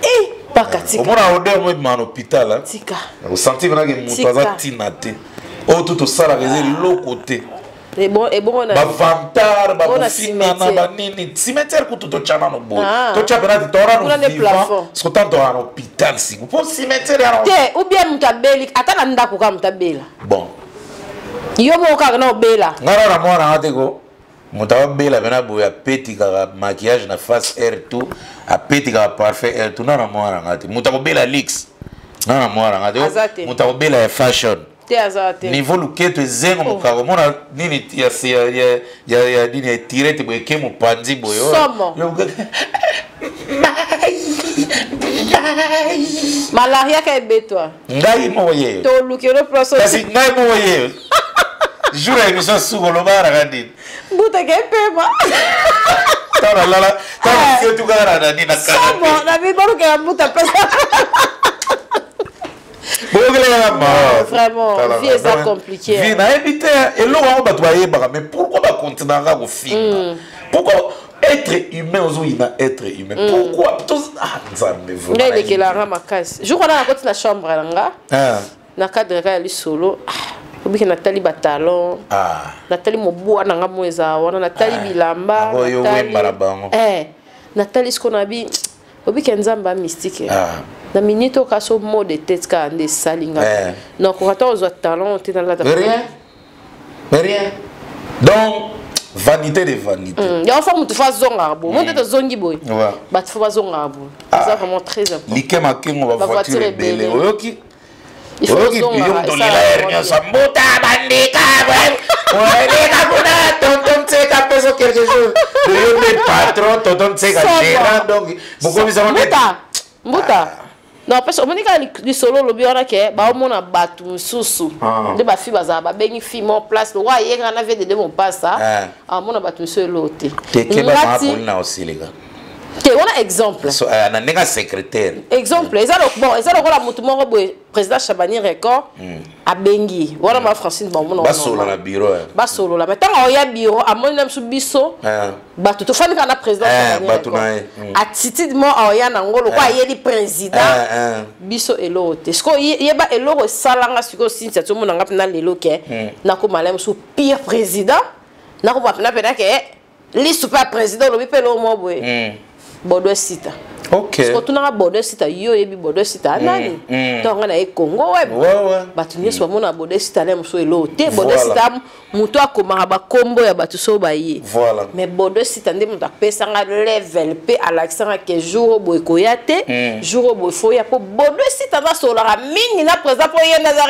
Eh, paka tika. Omona odeur mo ebima na hôpital, hein? Tika. Osentir mpena ke motu Tika. aza ntina te, oyo tu tosalaka eza eloko te. Ebongo na Bavantard, Bona bakofingana, cimetière. banini, cimetière kutu totya nano boye. Ah. Totya mpena te, toza Kuna nano nde vivant. plafond. Soki tant toza na hôpital siko mpo cimetière ya te, ou bien moto abeli ata na ndako kaka, moto abela. Bon. Yo moko kaka na obela. Ngai na mwana nga te ko moto abela mpena boye, apetikaka maquillage na face air tout, apetikaka parfait air tout. Na mwana nga te moto akobela lix, na mwana nga Aza te te. moto akobela ya fashion. Te, aza te. Niveau luketo ezengo mokako, omona nini ya ya nini ya tirete boye, eke mopanzi boye oyo. Somo. Malaria ka ebetwa. Ngai moko ye. Tolukelo place. Kasi ngai moko ye, jour ya émission suku olobaraka nini? Mbutaka epema. Ntango nalala, ntango naketu kaka na nani na Somo. canapé. Na bibolukela mbuta place. Boyokelaka mawa. Vraiment, Tala, vie eza donc, compliquée. vie nayebi te eloko yango bato bayebaka, mais pourquoi bakontinaka kofinga? Pourquoi être humain ozoyina être humain? Pourquoi ah, Nzambe, vraiment. Ngai elekelanga makasi jour wana nakoti na chambre na nga Ah, na cadre kaka ya lisolo. Ah, obiki natali batalon, ah. natali mobwa na nga mo eza wana, natali bilamba. Yango yo wemba na bango. Eh, natali siko na bi obiki Nzambe ya mystique. Ah. Na minute oyo kasi mot de tête kaka nde esali nga. Eh. Nakoka ta kozwa talon te nalata. Mais rien, mais rien. Donc vanité de vanité. Yango fo motu fo azongaka boye, mo nde tozongi boye. Bato fo bazongaka boye, eza vraiment très important. Like makengo, bavoiture Bavoiture ebele. ebele. Oyoki? Il faut Oyoki? ozongaka, Yo moto esala olela ere vraiment nyonso, bien. mbuta bandika oleka kuna, tonton Tseka peso quelque chose, yo nde patron, tonton Tseka Somo. gérant, donc bokomisa ngo nde. Mbuta, mbuta, non, parce omoni kaka lisolo olobi wana ke baomona bato mosusu. Ah. Nde bafi bazala, babengi fi mo place lokwa ayekaka na vdd mopasa. Ah. Amona bato mosusu elo te. Tekeba. Ngati- Maapoli na osilika. Te, wana exemple. So, na ndenge ya secrétaire. Exemple eza bon, eza lokola motu moko boye, président Chabani Record abengi wana ma Francine, bamona. Basolola na bureau, eh. Basolola, mais ntango aoya bureau, amoni na biso, biso Ah. bato tofandi kaka na président Eh, Chabani bato Record. na ye. Attitude mo aoya nango lokwa ayeli président, Ah, ah. biso eloko te. Sikoyo yeba eloko esalanga sikoyo, Cynthia, tomona nga mpena lelo ke nakoma la mosusu pire président, nakoma mpena mpena ke lisu mpe ya président olobi mpe eloko mo boye. Bodo Sita. Sikoyo tunanga Bodo Sita, yo oyebi Bodo Sita anani? Ntango nga na ye Congo Web, bato nyonso bamona Bodo Sita na mosusu eloko te. Bodo Sita moto akomaka bakombo ya bato so baye. Mais Bodo Sita nde moto apesanga level mpe alakisanga ke jour oyo boye koya te, jour oyo boye foya, mpo Bodo Sita aza asololaka mingi na président, mpo ye nde aza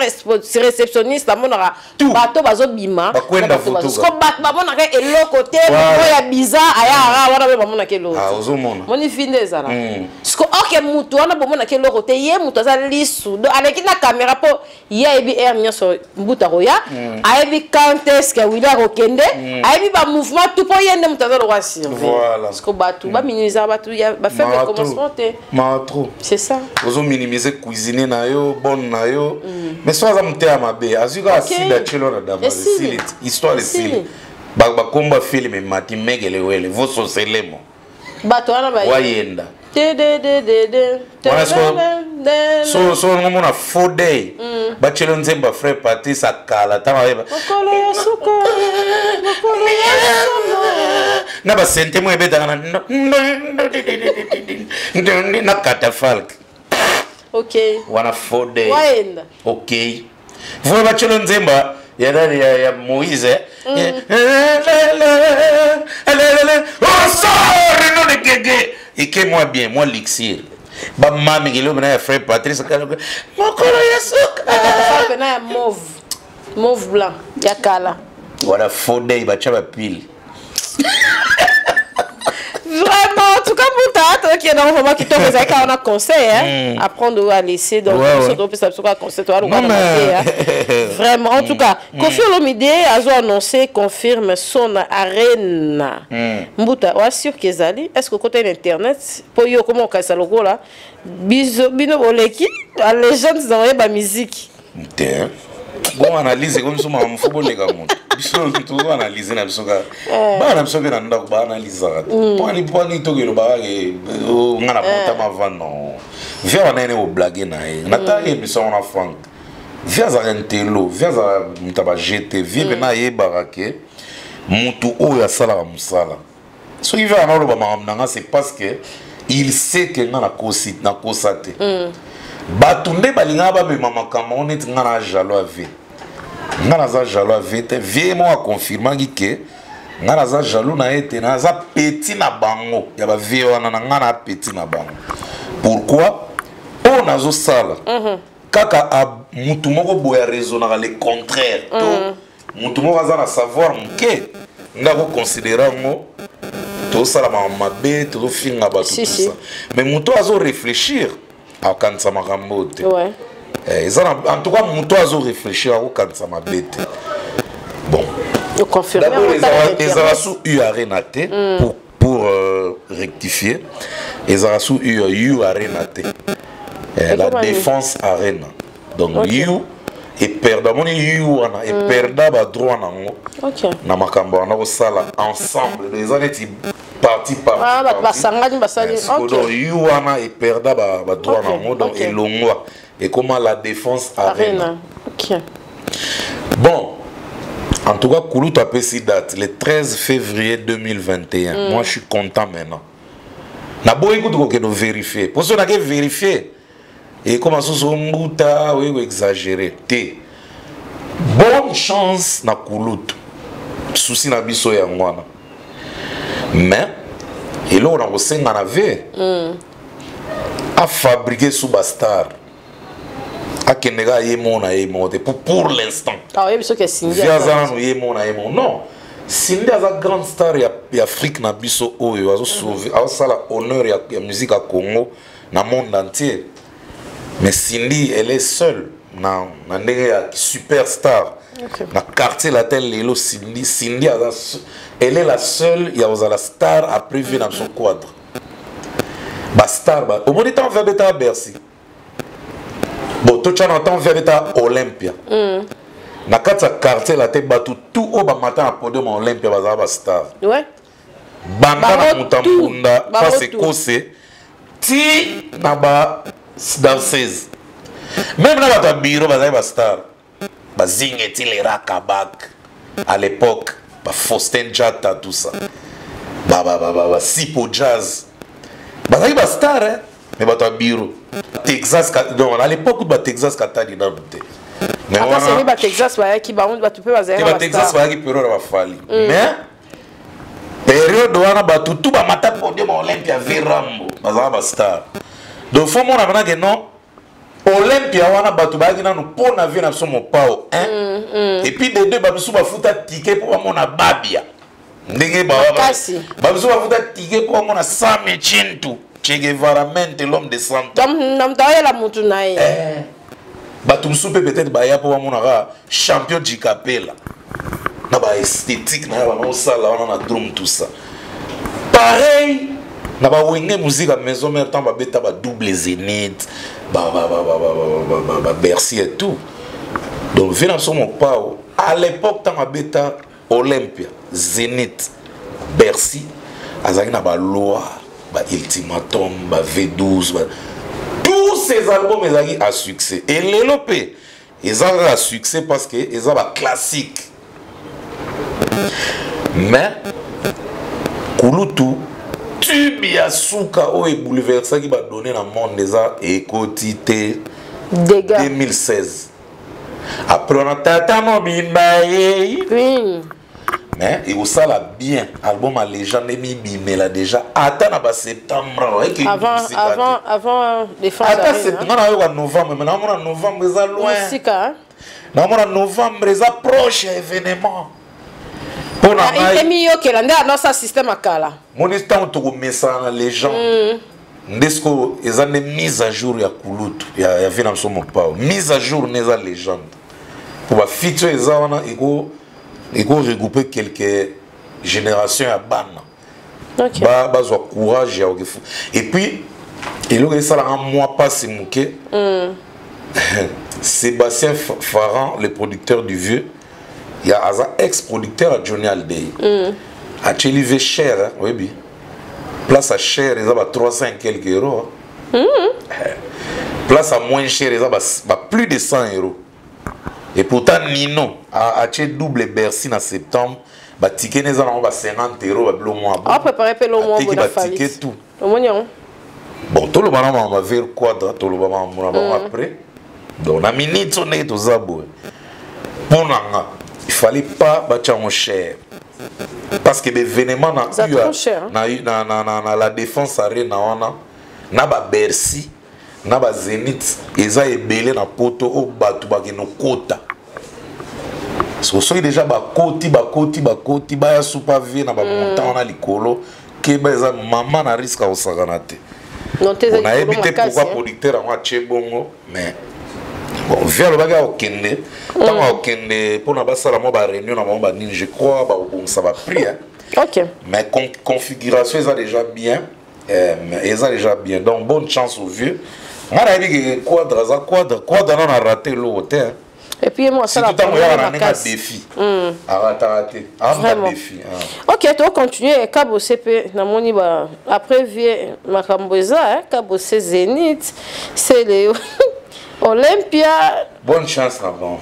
réceptionniste, amonaka Tout. bato bazobima. Bakwenda na bato vutuka. siko bato bamonaka eloko te. Oyo ya bizarre ayaka wana mpe bamonaka eloko Ah, te. ozomona. Moni vi nde ezala siko oke mutu wana bomonaki eloko te, ye mutu aza lisu do aleki na caméra, mpo ye ayebi aire nyonso mbuta koya, ayebi quand est ce que wili akokende, ayebi bamouvement tout, mpo ye nde moto aza lokwa surveille. Siko bato baminimisaka bato ya bafaible Mawa commencement trop. te. Mawa trop. C'est ça. Ozominimize cuisine na yo, bonne na yo, mais so aza moteya mabe, azwi kaka sida tielo na dama. Esili. Esili, histoire Esili. esili. Bakomba filme emati megele wele vososelemo. Bato wana ba Wayenda. Te de de de de te. Wana De de de. So ngomona faux day, batielo nzembo ya frère Patrice akala ntango ayeba. Mokolo ya suka, mokolo ya somo. Na basente mo ebetaka na catafalque. Ok. Wana fode. Waenda. Ok. Voye batielo nzemba ya nani ya Moïse. Osore no de gege. Eke moi bien, moi l'ixir. Bamami kelo mena ya frère Patrice mokolo ya suka. Pena ya mauve. Mauve blanc ya kala. Wana fode batia ba pile. Vraiment, en tout cas, Mouta, toi qui est dans vraiment qui tombe, on a conseil, hein, à prendre ou à laisser. Donc, surtout, puis ça, conseil, toi, Non, mais... Vraiment, en tout cas, Koffi Olomide a annoncé, confirme son arène. Mbuta, on sûr qu'Ezali, est-ce que côté internet, pour yo, comment on casse le logo là, biso, bino, oleki, la légende, dans la musique. Tiens. Bon, analyse comme ça, maman, faut bon les gars, biso tozo analyse na biso kaka bana na biso mpe na ndako baanalysaka te pwani pwani tokelobaka ke nga na botama va non vie wana ene koblage na ye natali émission wana Frank vie azalaka ntelo vie azalaka moto ya bajete vie mpena ayebaka ke motu oyo asalaka mosala soki vie wana oloba makambo na nga c'est parce que il sait que nga nakosa te. Bato nde balingaka bamema makambo yango neti nga na jalo ya vie. Nga naza jaloux ya vie te. Vie moko akonfirmaki ke nga naza jaloux na ye te, naza petit na bango ya bavie wana na nga na petit na bango. Pourquoi oyo nazosala kaka mutu moko boye araisonnaka le contraire to mutu moko aza na savoir moke nde akoconsidere yango tozosala makambo mabe tozofinga bato Si, tout si. ça, mais moto azo réfléchir akokanisa makambo te. Eza en tout cas moto azo réfléchir akokanisa mabe te. Bon, Confirme. d'abord ezala sous U Arena te. Pour rectifier, ezala sous U Arena te. La Comment Défense Arena. Donc U eperda omoni U wana eperda badroit nango na makambo wana kosala ensemble. Donc, eza neti parti par Ah, bato parti. basangani basali. Donc U wana eperda badroit nango, donc elongwa ekoma la Défense Arena. Arena. Ok. Bon, en tout cas, Koulout apesi date, le 13 février 2021. Moi, je suis content maintenant. Naboyi kutu kokende vérifier. Pour ça, on vérifier. Et comment ça, so mbuta, oui, oui, exagéré. T. Bonne chance na Koulout. Souci na biso ya ngwana. Mais, eloko na kosenga na ve, a fabriquer sous ba star. Akende kaka ye moko na ye moko te pour l'instant. Ah, oyebi soki esingi. Vie aza nanu ye moko na ye moko non. Cindy aza grande star ya Afrique na biso oyo azosauve, azosala honneur ya musique ya Congo na monde entier, mais Cindy, elle est seule na ndenge ya superstar na Quartier Latin lelo. Cindy aza elle est la seule ya kozala star après vie na biso cadre bastar omoni ntango vie abetaka Bercy, bon, totya na ntango vie abetaka Olympia na kati ya Quartier Latin, bato tout oyo bamata na podium ya Olympia bazala bastar. Banda na Bango moto ya tout. mpunda Bango face tout. ekose ti na ba danseuse, même na bato ya biro bazali bastar, bazinge ti le Rakabak à l'époque, bafaustin Jata, tout ça, basipo jazz bazalaki bastar, hein? Mais bato ya biro Texas donc à l'époque batexas katali nanu te. Mais Ata wana- seli batexas bayaki, bango bato mpe te bazalaki batexas bayaki période ya bafali, mais période wana bato tu bamata podium ya Olympia virambo bazalaka bastar. Donc faut mona mpena ke non, Olympia wana bato bayaki nanu mpo na vie na biso Mopao 1 et puis de deux, bamisu bafuta ticket mpo bamona Babia ndenge Makasi. bamisu bafuta ticket mpo bamona Sami Chintu, Che Guevara mente, l'homme de 100 ans. Donc na moto ayela motu na ye. Bato mosusu mpe peut-être baya mpo bamonaka champion Jikapela na baesthétique na ye bango osala wana na drum, tout ça. Pareil na bawenge musique ya Maison Mère, ntango babeta badouble Zénith, babercy et tout. Donc vie na biso Mopao à l'époque, ntango abeta Olympia, Zénith, Bercy, azalaki na baloi, baultimatum, ba V12, tous ces albums ezalaki à succès. Et lelo mpe eza kaka succès parce que eza baclassique. Mais kulutu tube Tube ya suka oyo ebouleversaki badonné na monde eza Ekoti te. Dégâts. 2016. Après wana Tata mobimba ye. Mais ekosala bien album ya légende emibimela déjà ata na baseptembre. Avant, avant, avant défense. Ata Arena. nga nayoka novembre, mais naomona novembre eza loin. Mosika, hein? Naomona novembre eza proche ya événement mpo na ngai. Emiyokela nde anosa système akala. Moni ntango tokomesana na légende nde sikoyo eza nde mise à jour ya kulutu ya vie na biso Mopao. Mise à jour nde eza légende po bafiti oyo eza wana eko regrouper quelques génération ya bana. Bazwa courage ya okefu. Et puis eloko esalaka mwa mpasi moke, Sébastien Farran, le producteur du vieux, ya aza ex producteur ya Johnny Hallyday, atieli ve cher, hein, oyebi place à cher eza ba 300 et quelques euros, hein. Place à moins cher eza ba plus de 100 euros. Et pourtant Nino atie double Bercy na septembre, batike ne eza nango ba 50 euros, babilo mwa. Apréparé mpe lo mwa Ateki boye na batike Fally. tout. Omoni yango. Bon, toloba na makambo ver quadra, toloba makambo na bango après. Donc na minute oyo ndenge toza boye, mpo na nga il fallait pas batia yango cher parce que baévénement na Eza eu trop cher, hein? na la Défense Arena wana, na baBercy, na baZénith, eza ebele na Poto oyo bato bakende okota. Soki déjà bakoti, bakoti, bakoti, baya supa vie na bamontant wana likolo, keba, eza mama na risque akosakana te. Non te, eza Nayebi likolo te makasi, pourquoi hein. producteur yango atie bongo. Mais bon, vie alobaki akokende, ntango akokende mpona basala mwa baréunion na bango banini, je crois bakobongisa baprix, hein. Mais configuration eza déjà bien, mais eza déjà bien. Donc bonne chance au vieux. Nga nayebi ke Quadre aza Quadre. Quadre nano araté eloko te, hein. Et puis ye mo asala Surtout ntango oyaka na ndenge ya makasi. défi, arataka te, aza Vraiment. défi, ah. Ok, tocontinue. Kabose mpe namoni ba après vie makambo eza, hein, Kabose Zénith, Celeo Olympia. Bonne chance na bango.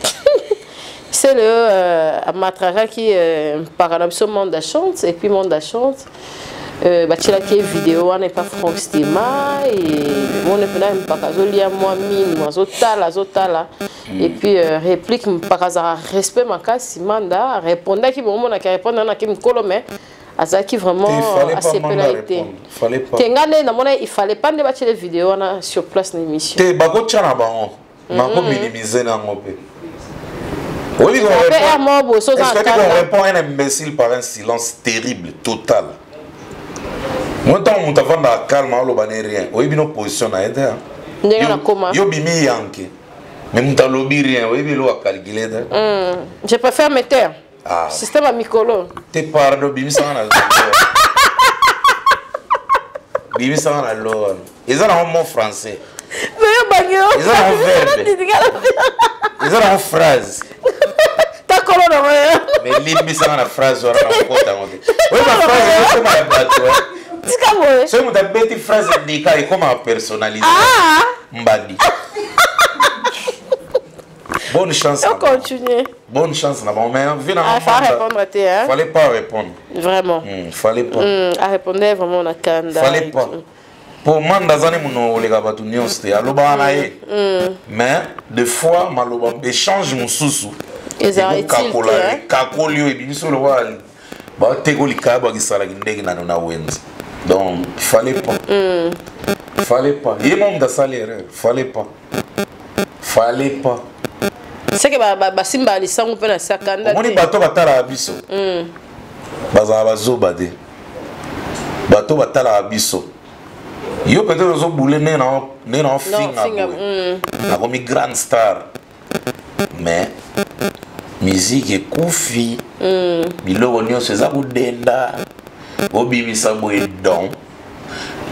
Celeo amatrakaki mpaka na biso Manda Chante. Et puis Manda Chante, batielaki ye video wana epa Frank Stema moni mpena mpaka azolia mwa minu, azotala, azotala. Et puis réplique, mpaka azalaka respect makasi. Manda arépondaki bongo, monaki arépondre anaki mikolo, mais azalaki vraiment asepelaki te. Fallait pas. Te, nga nde namona il fallait pas nde batiele video wana sur place na émission. Te, bakotya na bango, bakominimize nango mpe. Mpe air moko boye so oza Est-ce na qu'on kanda. répond un imbécile par un silence terrible, total? Moi, ntango moto avandaka calme, aloba ne rien, oyebi no position na ye te, hein. Ndenge nakoma. Yo bimi yanke, mais moto alobi rien, oyebi eloko acalcule te. Je préfère me taire. Ah. Système ya mikolo. Te, pardon, bimisanga na, bimisanga na lo wana eza nango mot français. Mais yo bangi. Eza nango verbe, eza nango phrase. Takolo nango. Mais limbisanga na phrase wana, na kokota yango te. Oyo baphrase ezokoma ya bato, eh. Tika boye. Soki moto abeti phrase ndika, ekomaka personnalisé. Ah. Mbadi, bonne chance na On bango. continue. Bonne chance na bango, mais vi na Ah, fallait répondre te, hein. Fallait pas répondre. Vraiment. Fallait pas. Arépondait vraiment na kanda Fallait et pas tout. Po Manda aza ne mono oleka bato nyonso te, alobaka na ye, mais des fois maloba échange mosusu Ezala utile te, ekokakola hein. ekakoli oyo ebimisi lokola bateko likaya bakisalaki ndenge nano na wenze. Donc fallait pas, fallait pas. Ye mo moto asali erreur. Fallait pas, fallait pas. Seke basimbaka lisango mpe na sakanda. Omoni te. bato batalaka biso bazala bazoba te. Bato batalaka biso, yo peut-être ozobule ndenge na ofinga finga, boye, nakomi grande star, mais musique ekufi, biloko nyonso eza kodenda, obimisa boye. Donc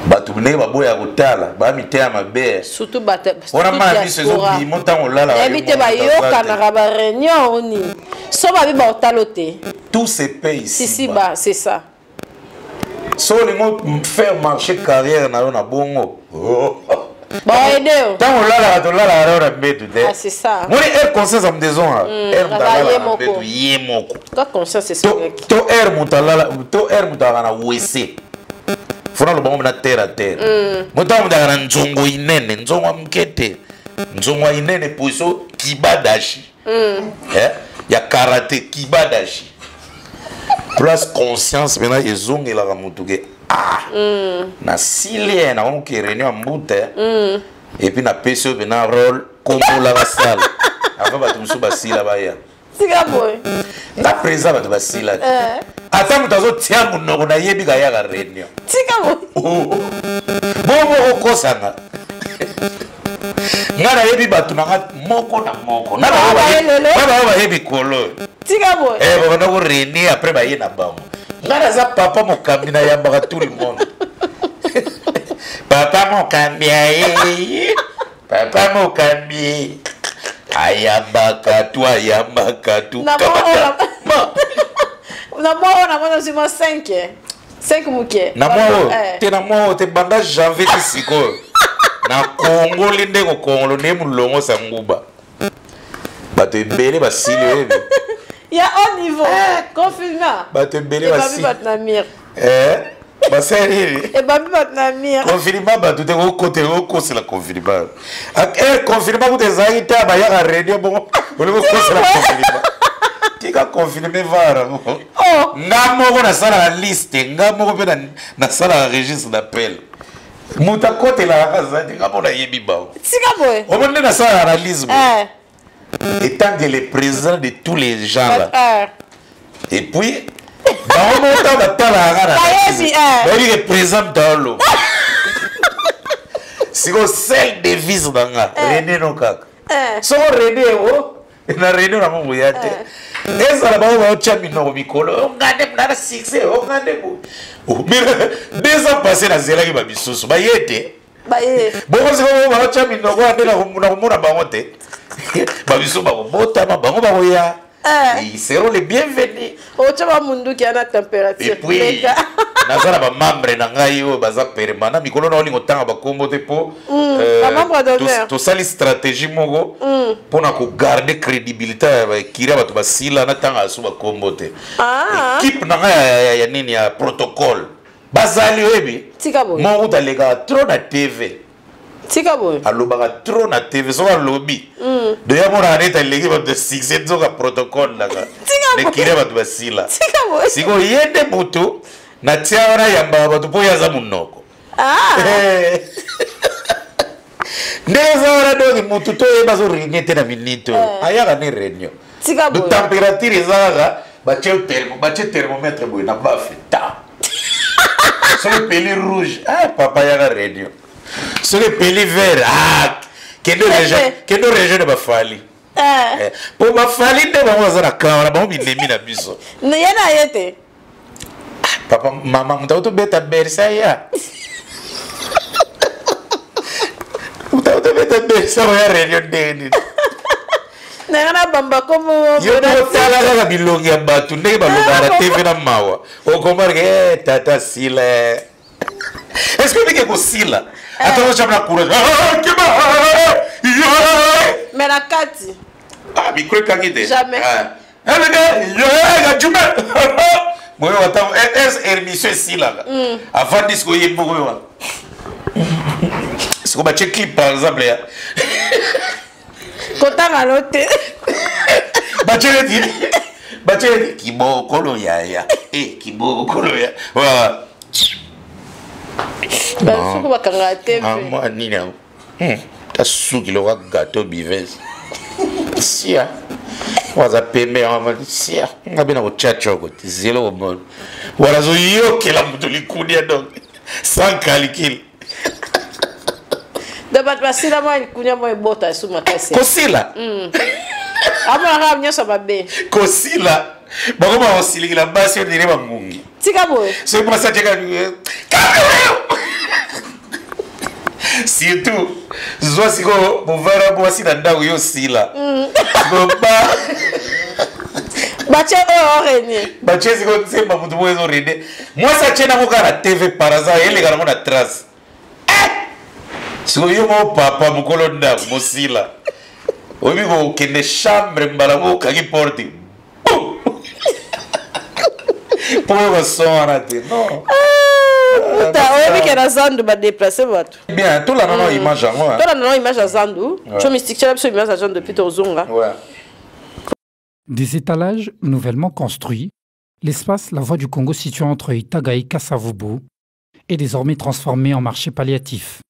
bato ndenge baboya kotala baya miteya mabe. Surtout bato Wana ma miso ezobima ntango olalaka. Nayebi te, bayokanaka baréunion oni so babi baotalo te. Tout se paye ici. Sisi ba, c'est ça. So olingo faire marcher carrière na yo na bongo. Baoyede yo. Ntango olalaka, tolalaka na yo na mbetu te. Ah, c'est ça. Moni aire conscience ya moto ezonga aire moto Aza ye alalaka na moko. mbetu ye moko. Ka conscience To esongaki. to aire moto alala, to aire moto alaka na wc. Fo naloba ngo na terre à terre. Moto amutaka na nzongo inene, nzongo ya moke te, nzongo ya inene poso kibadashi. Eh, ya karate kibadashi. Place conscience maintenant ezongelaka motu ke ah, nasili ye nakomoke réunion ya mbuta. Et puis napesi oyo mpena role kombolaka sala avant bato mosusu basila baya. Tika boye. Nga président, bato basila te. Ata moto azotia monoko, nayebi kayaka réunion. Tika boye. Bongo okosanga nga, nayebi bato na nga moko na moko na bango. Baye lelo. Na bango bayebi kolo. Tika boye. Eh, babanda korene, après baye na bango. Nga naza papa mokambi, nayambaka tout le monde. Papa mokambi aye, papa mokambi ayambaka tu, ayambaka tu. Na Kamata. mwa na mwa oyo namoni ozwi mwa 5 5 moke. Na mwa oyo Eh. te, na mwa oyo te. Banda janvier ti sikoyo nakongoli nde kokongolo nde molongo sa nguba, bato ebele basili, oyebi. Ya haut niveau, confinement. Bato ebele Ebambi basili. bato na mire. Eh, basali nini? Ebambi bato na mire. Confinement, bato te kokote kokosela confinement. Confinement kuta ezalaki te, bayaka réunion bongo olingi kokosela confinement. Tika confinement vara. Oh. Nga moko nasalaka liste, nga moko mpe nasalaka registre d'appel. Moto akotelaka aza te, nga moko nayebi bango. Tika boye. Omoni nde nasalaka analyse boye. Étant que le président de tous les gens là, et puis bango moko ntango batalaka na Bayebi, eh. bayebi ke président moto aloba sikoyo. Seule devise na nga, rene no kaka. Soko rene o na réunion nango boya te, ezala bango baotya minoko mikolo, onga nde mna na succès, onga nde bo. 2 ans passé, nazelaki bamisusu baye te. Baye. Bongo sikoyo baotya minoko wana nde nakomona bango te. Bamisusu bakobotama, bango bakoya. Ils seront les bienvenus. Otya bamunduki ya na température. Et puis Meka. Naza na bamembre na ngai oyo baza permanent. Mikolo na olingo otanga bakombo te mpo Bamembre d'honneur. tosali stratégie moko mpona kogarder crédibilité ya baekiri ya bato basila. Natanga so bakombo te. Ah. Équipe na ngai ya nini, ya protocole, bazali, oyebi. Tika boye. Moko kuta alekaka trop na TV. Tika boye. Alobaka trop na TV. Soki alobi de yamonaka neti aleki bato ya succès, nzoka protocole nanga. Tika boye. Ekiri ya bato basila. Tika boye. Sikoyo ye nde moto natia wana, yambaka bato mpo ye aza monoko. Ah. Ndenge eza wana, donc motu to oyeba azoréunion te na minute oyo ayaka ne réunion. Tika Do boye. température eza kaka, batie thermomètre boye na bafe ta. Soki epeli rouge, ah, papa yaka réunion. Soki epeli vert, ah, kende Pepe. Kende rejoindre bafali. Eh. Po bafali nde bango baza na camp wana, bango binemi na biso. Ye na ye te. Papa, mama, moto akotobeta bersa ya moto akotobeta bersa oya réunion ndenge nini? Nanga na bamba kombo. Yo moko tala kaka bilongi ya bato ndenge balobaka na TV na mawa, okomprendre ke eh, tata sila. Est ce que obike kosila ata ocam na courage? Ah, keba. Mais na kati Ah, micro ekangi te. Jamais. Juma boyo ata émission esilaka, avandi sikoyo ye moko oyo wana. Sikoyo batie clip par exemple ya Kotanga no te. Batie neti kibokolo yaya e kibokolo ya. Voilà. Basuku bakangaka te. Mama, nini yango? Ta suki lokola gâteau bives. Sia waza pembe yango, sia nga mpe na kotya coko te. Zelo komona wana azoyokela moto likunia, donc sans calcul. Donc bato basila mwa likunia mwa ebota esu makasi. Kosila. Amonaka nyonso mabe. Kosila, bakoma kosilikila basi ondire bangungi. Tika boye. Soki mwasi atiaka, surtout zwa sikoyo movara mwasi na ndako, yo sila sikoyo ba Batie oyo orenie. Batie sikoyo nzemba motu moko ezorene, mwasi atie nango kaka na TV par hasard, eleka nango na trace. Sikoyo yo moko papa mokolo ndako mosila, oyebi kokende chambre mbala moko, okangi porte mpo oyoka son wana te, non. Puta, oyebi ke na zandu badeplace bato. Bien, tolanda na image yango. Tolanda na image ya zandu. Tio Mystique, tiela biso image ya zandu depuis tozonga. Ouais. Des étalages nouvellement construits, l'espace La Voix du Congo situé entre Itaga et Kasavubu est désormais transformé en marché palliatif,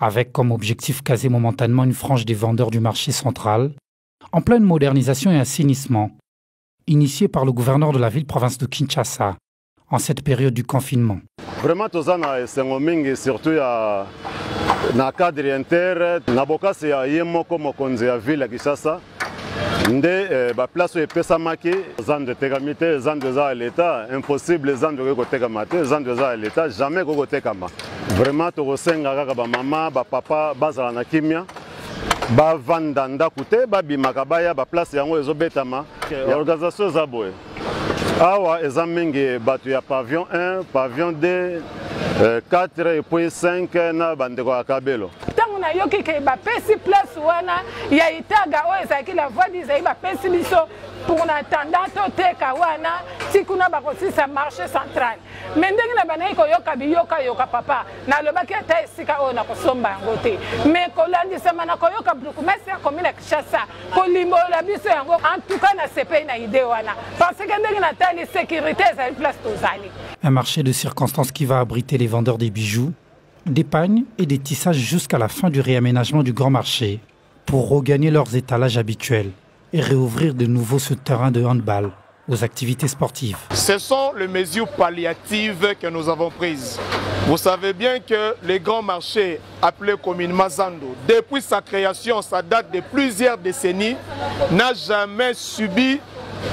avec comme objectif caser momentanément une frange des vendeurs du marché central, en pleine modernisation et assainissement, initié par le gouverneur de la ville-province de Kinshasa, en cette période du confinement. Vraiment, toza na esengo mingi, surtout ya na cadre inter na bokasi ya ye moko mokonzi ya ville ya Kinshasa nde eh, baplace oyo epesamaki. Zando etekami te, zando eza ya leta, impossible. Zando ekoki kotekama te, zando eza ya leta, jamais ekoki kotekama. Vraiment tokosenga kaka bamama, bapapa bazala na kimia, bavanda ndako te, babimaka baya baplace yango ezobetama. Ya organisation eza boye awa, eza mingi bato ya pavillon 1, pavillon 2, 4 et puis 5 na bandeko ya Kabelo. Ntango nayoki ke bapesi place wana ya Itaga oyo ezalaki La Voix d'Isaïe, bapesi biso pour na attendant toteka wana ti kuna bakosisa marché central. Mais ndenge na bandaki koyoka biyokayoka, papa, nalobaki ata esika oyo nakosomba yango te. Mais kolandisama na koyoka bourgmestre ya commune ya Kinshasa kolimbola biso yango, en tout cas nasepeli na idée wana, parce que ndenge natali sécurité ezali place tozali. Un marché de circonstances qui va abriter les vendeurs des bijoux, des pagnes et des tissages jusqu'à la fin du réaménagement du grand marché pour regagner leurs étalages habituels et réouvrir de nouveau ce terrain de handball aux activités sportives. Ce sont les mesures palliatives que nous avons prises. Vous savez bien que les grands marchés appelés communément Zando, depuis sa création, ça date de plusieurs décennies, n'a jamais subi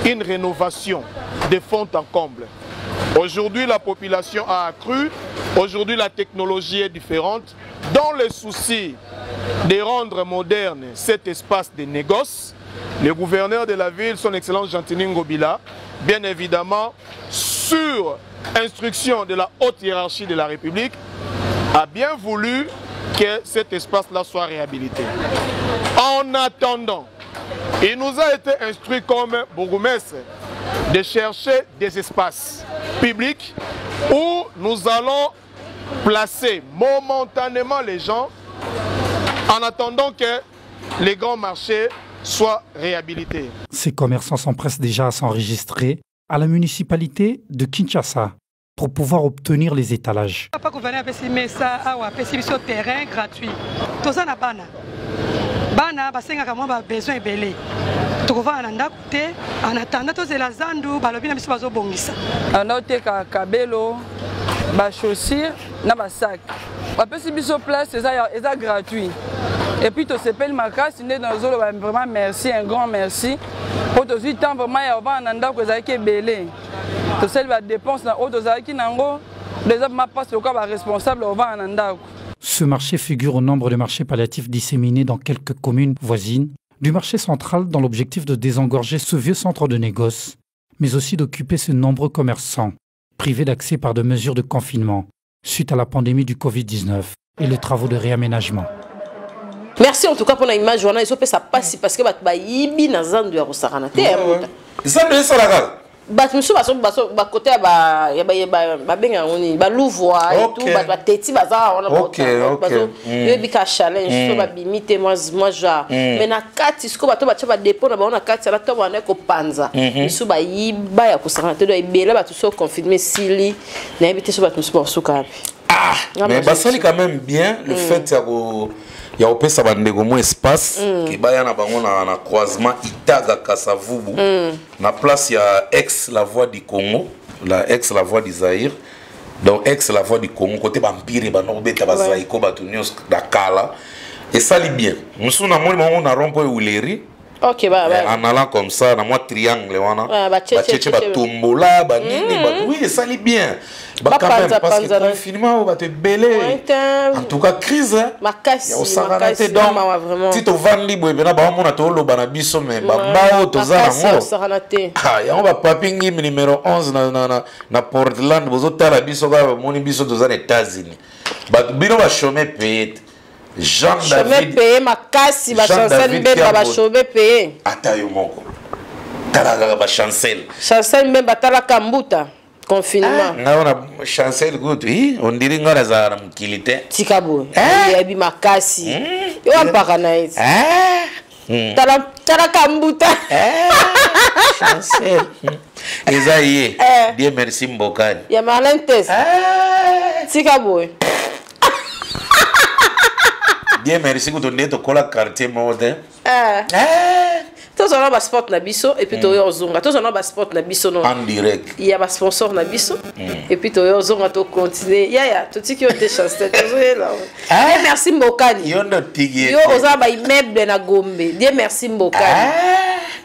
une rénovation de fond en comble. Aujourd'hui, la population a accru. Aujourd'hui, la technologie est différente. Dans le souci de rendre moderne cet espace de négoce, le gouverneur de la ville, son Excellence Gentiny Ngobila, bien évidemment, sur instruction de la haute hiérarchie de la République, a bien voulu que cet espace-là soit réhabilité. En attendant, il nous a été instruit comme bourgmestre de chercher des espaces publics où nous allons placer momentanément les gens en attendant que les grands marchés soient réhabilités. Ces commerçants s'empressent déjà à s'enregistrer à la municipalité de Kinshasa pour pouvoir obtenir les étalages. Papa gouverneur apesi mesa awa, apesi biso terrain gratuit. Toza na bana. Bana basengaka mwa ba besoin ebele. Tokovanda na ndako te en attendant tozela zandu balobi na biso bazobongisa. Naoteka kabelo, bachaussure na basac. Bapesi biso place, eza gratuit. Et puis tosepeli makasi nde nazoloba vraiment merci, un grand merci. Po tozwi temps vraiment ya kovanda na ndako ezalaki ebele. Tosali badépense na oyo tozalaki nango eza vraiment mpasi lokola baresponsable kovanda na ndako. Ce marché figure au nombre de marchés palliatifs disséminés dans quelques communes voisines du marché central dans l'objectif de désengorger ce vieux centre de négoce, mais aussi d'occuper ces nombreux commerçants privés d'accès par de mesures de confinement suite à la pandémie du Covid-19 et les travaux de réaménagement. Merci en tout cas pour l'image wana, ezopesa pasi parce que bato bayibi na zando ya kosakana te ya mota. Zando esalaka. Bato mosusu baso bakote ya babenga yango nini, baluvwa et tout, bato bateti baza wana, yoyebi ka challenge so babimi te mwa genre. Mais na kati sikoyo bato batya badépôt na bango na kati ala to bana kopanza misu bayiba ya kosakana te. Do ebele bato so confinement esili, nayebi te so bato mosusu bakosuka wapi. Mais basali quand même bien le fait ya kopesa bandeko mwa espace ke baya na bango na croisement Itaga Kasavubu, na place ya ex La Voix du Congo, la ex La Voix du Zaïre, donc ex La Voix du Congo, côté bampire bando kobeta bazaiko bato nyonso na kala. Esali bien. Mosusu namoni bango na rond point Huileries. Ok, ba, ba. En allant comme ça na mwa triangle wana, batie batombola banini bato. Oui, esali bien. Ba quand même, parce que confinement oyo, bato ebele, en tout cas crise makasi. Osakana te. Donc ti tovandi boye mpena baomona toloba na biso, mais bamba oyo toza nango yango, bapapi Ngimi numéro 11 na Portland, bozotala biso kaka, bamoni biso toza na États-Unis. Bato bino bachômeurs payés te. Jean David payé makasi, bachancel Mbemba, bachômeurs payés. Ata yo moko, tala kaka bachancel. Chancel Mbemba, talaka mbuta. Confinement. Nga wana Chancel kutu, hi, on dirait nga nazala na mokili te. Tika boye. Oyebi makasi. Yo ampaka na ye. Tala tala kambuta. Chancel. Eza ye. Dieu merci Mbokani. Ya Marlène Tess. Tika boye. Dieu merci kutu nde tokola quartier moko te. Tozwa na basport na biso et puis toyo ozonga. Tozwa na basport na biso no. En direct. Ya basponsor na biso et puis toyo ozonga tocontinue. Yaya, totiki yo te Chancel, tozoyela. Dieu merci Mbokani. Yo ndo tiki. Yo oza ba immeuble na Gombe. Dieu merci Mbokani.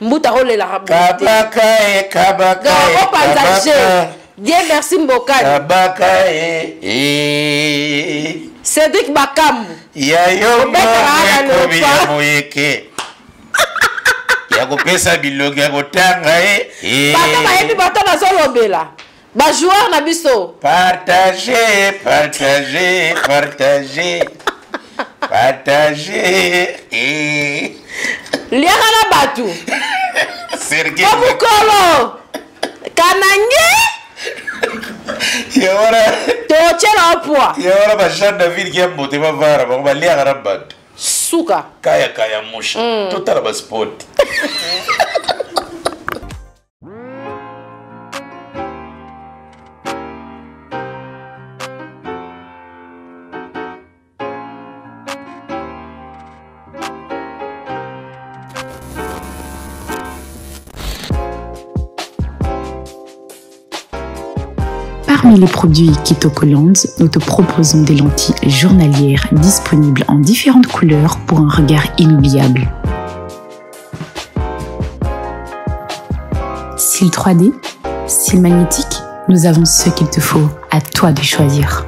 Mbuta olelaka boye te. Kabaka e kabaka e. Opanza jeu. Dieu merci Mbokani. Kabaka e. E. Cédric Bakambu. Ya yo moko ya moyeke. Ya kopesa bilongi ya kotanga e. Bato bayebi bato nazolobela. Ba joueur na biso. Partager, partager, partager. Partager. Eh. Liaka na batu. Sergei. Mokolo. Kanange. Yawara. Totiela opwa. Yawara ba Jean David qui a mbote ba vara ba ba liaka na batu. Suka. Kaya kaya musha. Totala ba sport. Parmi les produits Kitokoland, nous te proposons des lentilles journalières disponibles en différentes couleurs pour un regard inoubliable. Style 3D, style magnétique, nous avons ce qu'il te faut. À toi de choisir.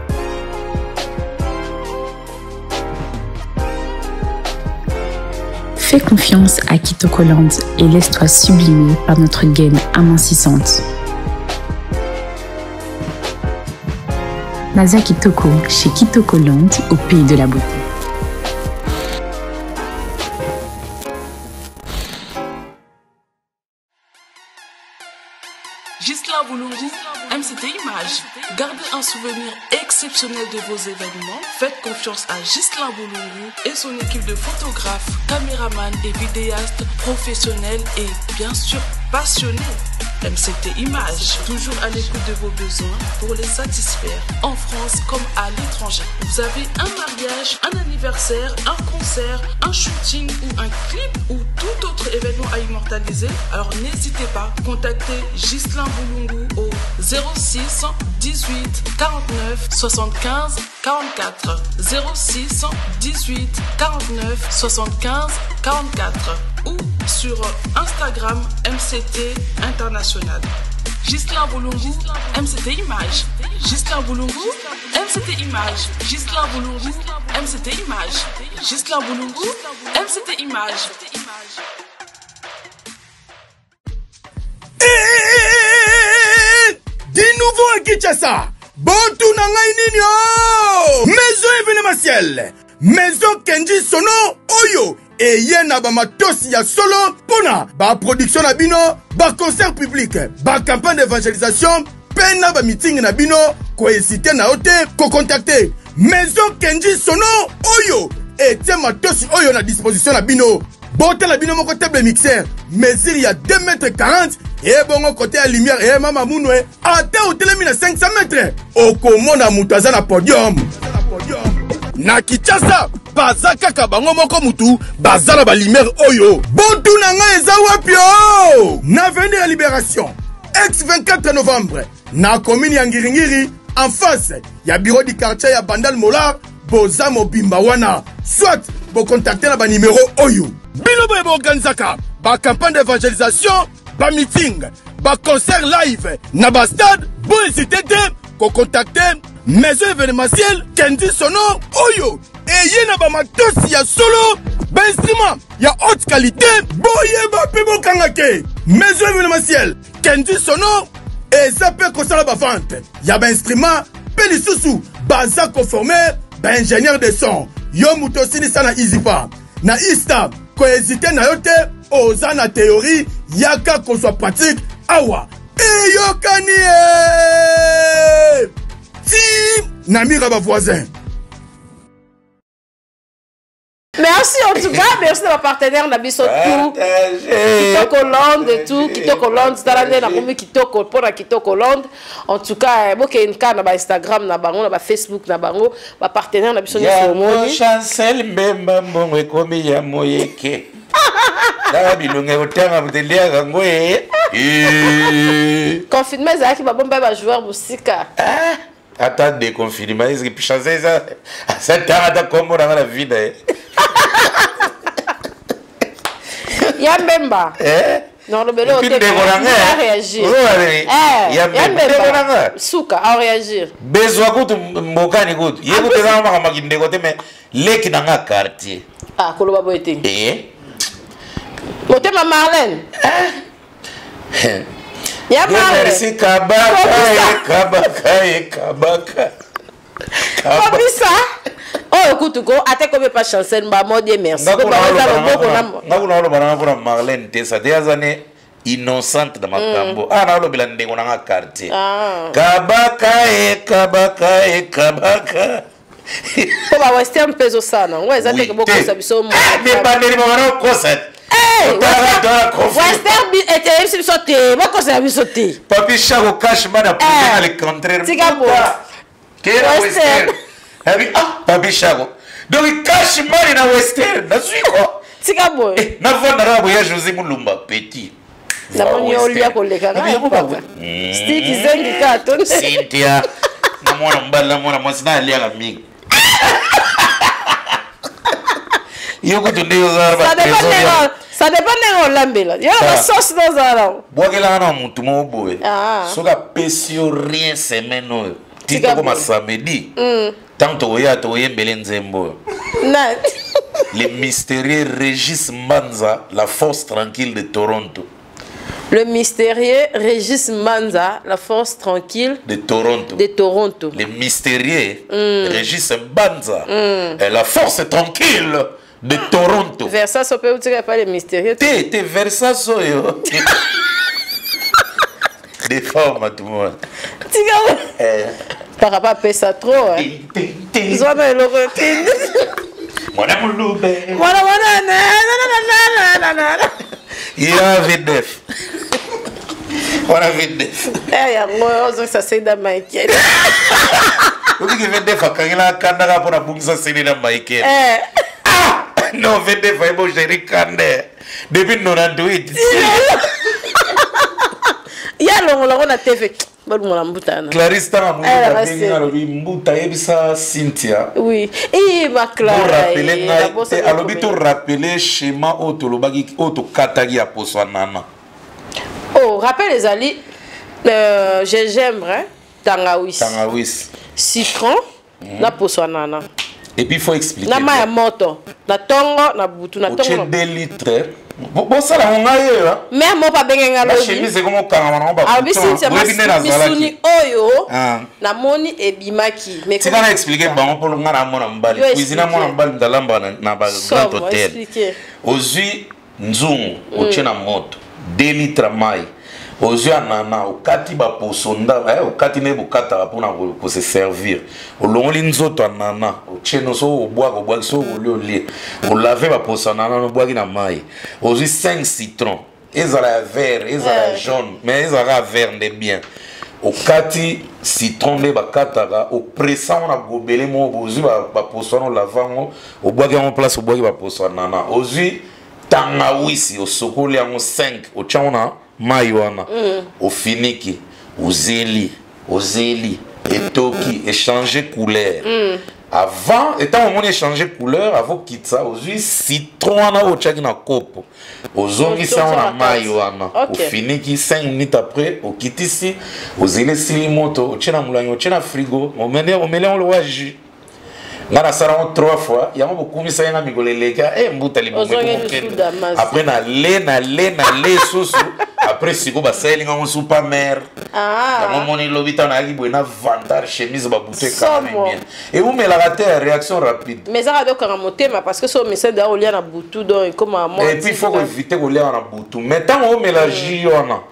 Fais confiance à Kitokoland et laisse-toi sublimer par notre gaine amincissante. Naza Kitoko chez Kitokoland au pays de la beauté. Gislain Boulongu, MCT Images. Gardez un souvenir exceptionnel de vos événements. Faites confiance à Gislain Boulungu et son équipe de photographes, caméramans et vidéastes professionnels et bien sûr passionnés. MCT Images, toujours à l'écoute de vos besoins pour les satisfaire, en France comme à l'étranger. Vous avez un mariage, un anniversaire, un concert, un shooting ou un clip ou tout autre événement à immortaliser, alors n'hésitez pas, contactez Gislain Boulungu au 06 18 49 75 44 06 18 49 75 44 ou sur Instagram MCT International. Gislain Boulungu, MCT Images. Gislain Boulungu, MCT Images. Gislain Boulungu, MCT Images. Gislain Boulungu, MCT Images. Du nouveau à Kinshasa, botuna ngai nini o maison événementielle, maison Kenji Sono oyo eye na bamatosi ya solo mpona baproduction na bino, baconcert public, bacampagne d'évangélisation mpe na bamitingi na bino. Koesite na yo te kocontacte maison Kenji Sono oyo etie matosi oyo na disposition na bino. Botala bino moko table mixeur mesure ya 2 m 40 ebongo kote ya lumière e mama munwe, ata otelemi na 500 mètre okomona moto aza na podium. Na Kinshasa baza kaka bango moko mutu baza na balumière oyo. Botuna ngai eza wapi o? Na avenue de la Libération, ex 24 novembre, na commune ya Ngiringiri, en face ya bureau du quartier ya Bandal Molar. Boza mobimba wana, soit bocontacte na banimero oyo. Bino boye boorganizaka bacampagne d'évangélisation, bameeting, baconcert live na bastade, bohésite te kocontacte maison événementielle Kendi Sono oyo eye na bamatosi ya solo, bainstrument ya haute qualité. Boyeba mpe bokanga ke maison événementielle Kendi Sono eza mpe kosala bavente ya bainstrument mpe lisusu baza koforme baingénieur de son. Yo moto osilisa na ISIPA, na ISTA, kohésite na yo te. Oza na théorie, yaka kozwa pratique awa. Eyokani ye ti na mira bavoisin. Merci en tout cas, merci na partenaire na biso tout. Kitoko Land et tout, Kitoko Land, tala nde nakomi Kitoko mpona Kitoko Land. En tout cas, bokende kaka na ba Instagram na bango, na ba Facebook na bango, ba partenaire na biso nyonso omoni. Chancel Mbemba mbongo ekomi ya moyeke. Kaka bilongi ya kotanga moto eliaka yango e. Confinement ezalaki babomba ba joueur mosika. Ata déconfinement eski chancel eza asatanga ata kombo nanga na vie na ye. Ya Mbemba. Eh? Nolobele Puis ndeko na nga, réagir. Ya Mbemba, ndeko na nga. Suka a réagir. Bezwa kutu mbokani kutu ye kutu eza makambo ya kindeko te, mais leki na nga quartier. Ah, koloba boye te. Eh? Motema Marlène. Ya Marlène. Merci kabaka ye kabaka ye kabaka. Kobisa. Oyo kutu ko ate kobe pa Chancel mba modie merci. Ko ba eza loboko na nga kuna oloba nanga mpona Marlène te, sa te aza ne innocente na makambo. Ah, naolobela ndeko nanga quartier. Kabaka ye kabaka ye kabaka. Mpo ba western mpe ezosala nango eza te ke bokosa biso. Ebandeli mama okosa. Western eteyebisi biso te, bokosela biso te. Papi Chako cash man a prouvé le contraire. Tika bo. Kera western. Abi ah Papi Chako. Donc cash man na western nazui ko. Tika boye. Navanda kaka boya José Mulumba petit. Namoni yo olia koleka ngai papa. Stiki zengi kaka to. Cynthia na mwana mobali na mwana mwasi na aliaka mingi. Yo kutu ndenge ozala ba Ça dépend trésor ndenge ça dépend ndenge olambela. Yo na Ah. sauce nozala nango. Bwakelaka na motu moko boye. Ah. Soki apesi yo rien semaine oyo ti Tika tokoma boye. samedi, ntango tokoya tokoyembele nzembo oyo. Na Le mystérieux Régis Mbanza, la force tranquille de Toronto. Le mystérieux Régis Mbanza, la force tranquille de Toronto. De Toronto. Le mystérieux Régis Mbanza, et la force tranquille de Toronto. Versace peut vous pas le mystérieux. Te, te Versace oyo. Des formes tout le monde. Tika. Par rapport à ça trop. Hein. Zwana eloko etindi. Mwana mulube. Mwana mwana na na na na na na. Ya V9. Mwana V9. Eh yango ozongisa Seda Michael. Obiki V9 akangela kanda kaka mpona bungisa Seda na Michael. Eh. Ah! Non, V9 ayebo gérer kanda. Depuis 98. Ya longola ngo na TV. Balongola mbuta na. Clarisse tanga Eh, mbuta reste. bengi alobi mbuta yebisa Cynthia. Oui. Eh ma Clara. Borapele eh, ngai nabosa te, alobi komela. torapele schéma oyo tolobaki oyo tokataki ya poso ya nana. Oh, rappel ezali gingembre, hein, tangawisi. Tangawisi. Citron na poso ya nana. Et puis il faut expliquer. Na mai ya moto, na tongo na butu na Otie tongo. 2 litres. Bosala ngo ngai oyo. Hein. Mais mo pa benge nga Ba lobi. chemise ekomo okangama nango ba Alobi bouton. Cynthia, Oyebi nde nazalaki. misuni oyo Ah. namoni ebimaki. Mais Tika na expliquer bango mpo nga na mwana mobali. Yo Cuisine ya mwana expliquer. mobali moto alambaka na ba grand Somo, hôtel. expliquer. Ozwi nzungu otie na moto 2 litres mai, ozwi anana okati baposo nda okati nde bokataka mpona kose servir, olongoli nzoto anana otie no, soki obwaka obwaki, soki olie olie, olave baposo anana obwaki na mai, ozwi 5 citron, ezala ya vert ezala ya jaune, mais ezalaka ya vert nde bien, okati citron nde bakataka, opressa ngo na gobele moko, ozwi baposo wana olave yango obwaki yango place obwaki baposo anana, ozwi tangawisi osokoli yango 5 otia yango na mai wana, ofiniki, ozeli ozeli etoki échanger couleur. Avant etango omoni échanger couleur, avant okitisa ozwi citron wana oyo otiaki na kopo ozongisi yango na mai wana, ofiniki 5 minutes après okitisi, ozeli esili moto, otie na molangi, otie na frigo, omeli omeli yango lokola jus. Nga nasala yango 3 fois yango bokumisa ye nga mikolo eleka e mbuta Ozongi lisusu libomokende Damas. après na le na le na le susu. Après sikoyo basaleli nga ngo supa mare. Ah. Yango moni lobi ntango nayaki boye na vantar chemise babuto ekangami Somo. bien. Eumelaka te, réaction rapide. Mais ezaka dokanga motema parce que so omesana deya kolia na butu, donc ekoma mwa. Et puis il faut éviter kolia na butu, mais ntango omela jus wana,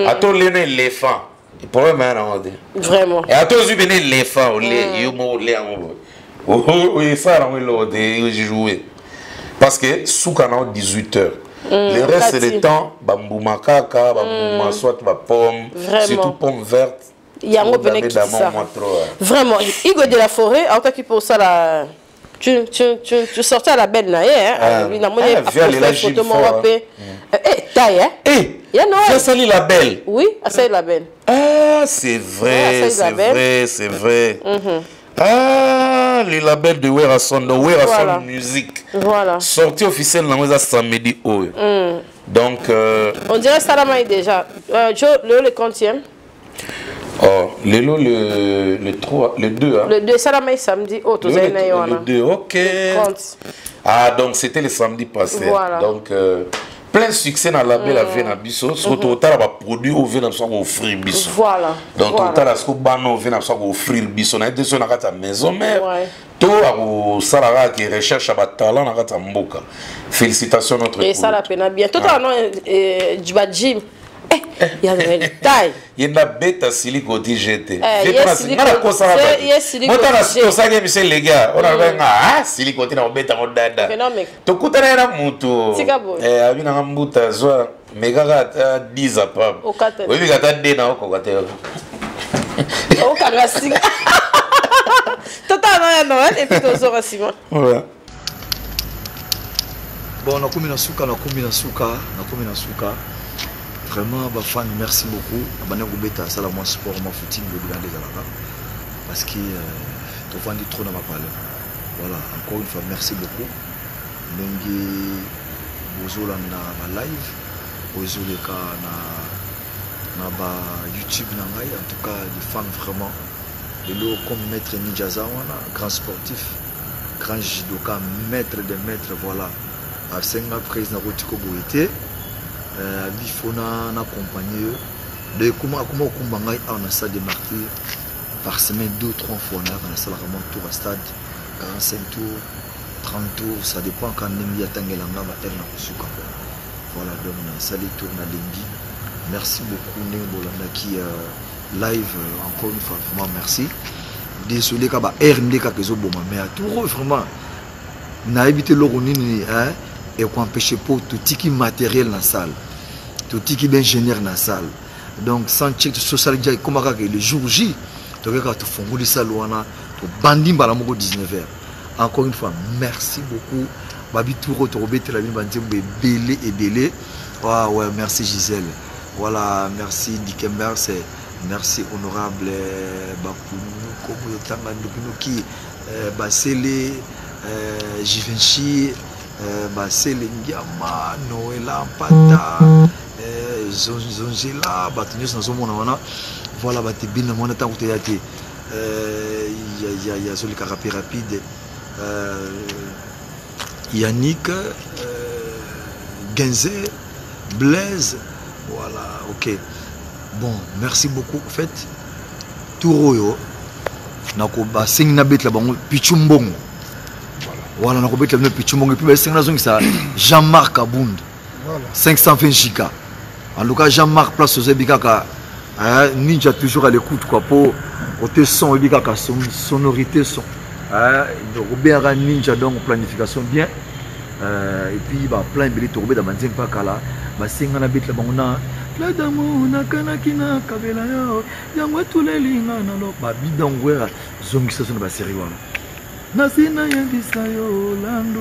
ata olie na éléphant, problème ya nango te. Vraiment. E ata ozwi pene éléphant, olie yo moko, olie yango boye, esala yango eloko te, joue, parce que suka nango 18 heures. Le reste kati. du temps, bambuma kaka bambuma, soit bapomme. Vraiment. Surtout pomme verte. Yango pene Dame, dame, kitisa. moi trop, hein. Vraiment, Igo de la Forêt autaki mpo osala tu sortais à la belle na ye, hein. Ah. Alobi, namoni Ah, viens, aposte elle a photo gym moko fort, mpe. Eh, taille, hein. Eh, ya Noël. Viens, sali la belle. Oui, asali la belle. Ah, c'est vrai. Ouais, asali la C'est belle. vrai, c'est vrai. Ah, le label de Werrason, de Werrason Musique. Voilà. Sortie officielle nango eza samedi oyo. Donc On dirait salamai déjà. Joe, le quantième. Oh, lelo le 3, le 2, hein. Le 2 salamai samedi oyo tozali na ye Le wana. 2, ok. 30. Ah, donc c'était le samedi passé. Voilà. Donc plein succès na label mm. Ave na biso. Soki totala baproduit oyo ve na biso akoofrir biso. Donc totala siko bana oyo ve na biso akoofrir biso, nayebi te soki na kati ya maison mère to akosala kaka ke recherche ya batalent na kati ya mboka. Félicitations notre Esala pena bien. Totala no bajim ya Noël taille. Ye nda beta siliko ti jete. Eh, ye siliko- ye siliko Motana ti tosaki émission, les gars, on alobaki nga, ah, siliko ti na kobeta ngo dada. Phénomène. Tokutana ye na mutu. Tika boye. Eh, abi nanga mbuta, zwa mekaka ata 10 apam. Okata. Oyebika ata de na okoka te. Okanga singa. Totala no ya Noël et puis tozonga nsima. Ouais. Bon, nakomi na suka, nakomi na suka, nakomi na suka. Vraiment, bafan, merci beaucoup. Nabandi kobeta, asala mwa sport, mwa footing, boyebi nde ezalaka, parce que tovandi trop na bapale. Voilà, encore une fois, merci beaucoup ndenge bozolanda balive oyo ezoleka na ba YouTube na ngai. En tout cas, les fans, vraiment, lelo comme maître Ninja aza wana, grand sportif, grand judoka, maître des maîtres, voilà, asenga prise na koti koboye te. Abi faut na accompagner yo. Donc akoma kokumba ngai awa na stade de Martyr par semaine, deux trois fois. Nayaka, nasalaka mwa tour à stade, 45 tours, 30 tours, ça dépend quand ndenge atangelanga ba heure na kosuka. Voilà, donc nasali tour, nalembi. Merci beaucoup ndenge bolandaki live. Encore une fois, vraiment merci. Désolé ka ba heure nde kaka ezoboma, mais à tour vraiment nayebi te eloko nini, hein, ekoempêche po totiki matériel na salle, totiki baingénieur na salle. Donc sans check tosali dia, ekóma kaka le jour J, tokoki kaka tofongoli salle wana, tobandi mbala moko 19 heures. Encore une fois, merci beaucoup. Babi tour oyo tokobetela bino banzembo ebele ebele. Ah ouais, merci Gisèle, voilà, merci Dikembers, merci honorable Bakunu komo yotanga ndoki, Basele, Givenchy, Basele Ngiama, Noela Mpata, Zonzela, bato nyonso nazomona wana. Voilà, bato ebele na mona ntango toya te. Ya azoleka rapide rapide, Yannick, Genze, Blaise, voilà, ok. Bon, merci beaucoup. En fait, tour oyo nako basengi nabetela bango Pichu Mbongo. Voilà, nakobetela bino Pichu Mbongo et puis basengi nazongisa Jean-Marc Abund 520 giga. En tout cas, Jean-Marc, place ozebi kaka, hein, Ninja toujours à l'écoute quoi, po côté son oyebi kaka sonorité son, hein, donc obengaka Ninja, donc planification bien. Et puis ba plein ebele tokobeta banzembo mpa kala basenga nabetela bango na plein d'amour nakanaki na kabela yo yango etulelinga nalo babidango era zongisa so na basérie wana nasi nayebisa yo landu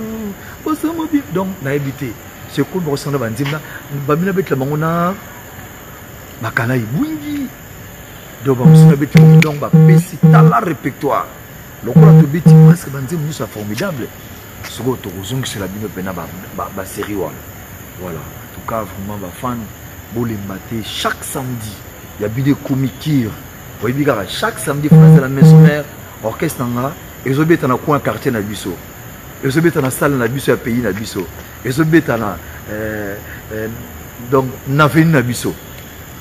bosomo bi. Donc nayebi te sekomi bakosanga banzembo na babi nabetela bango na bakala ebwingi. Donc bamosusu nabetela bango, donc bapesi tala répertoire lokola tobeti presque banzembo nyonso ya formidable. Sikoyo tokozongisela bino mpena basérie wana. Voilà, en tout cas, vraiment, bafan, bolemba te. Chaque samedi ya bino ekomi kire, oyebi kaka chaque samedi France la maison mère, orchestre na nga ezobeta na coin quartier na biso, ezobeta na salle na biso ya pays na biso, ezobeta na donc na avenue na biso.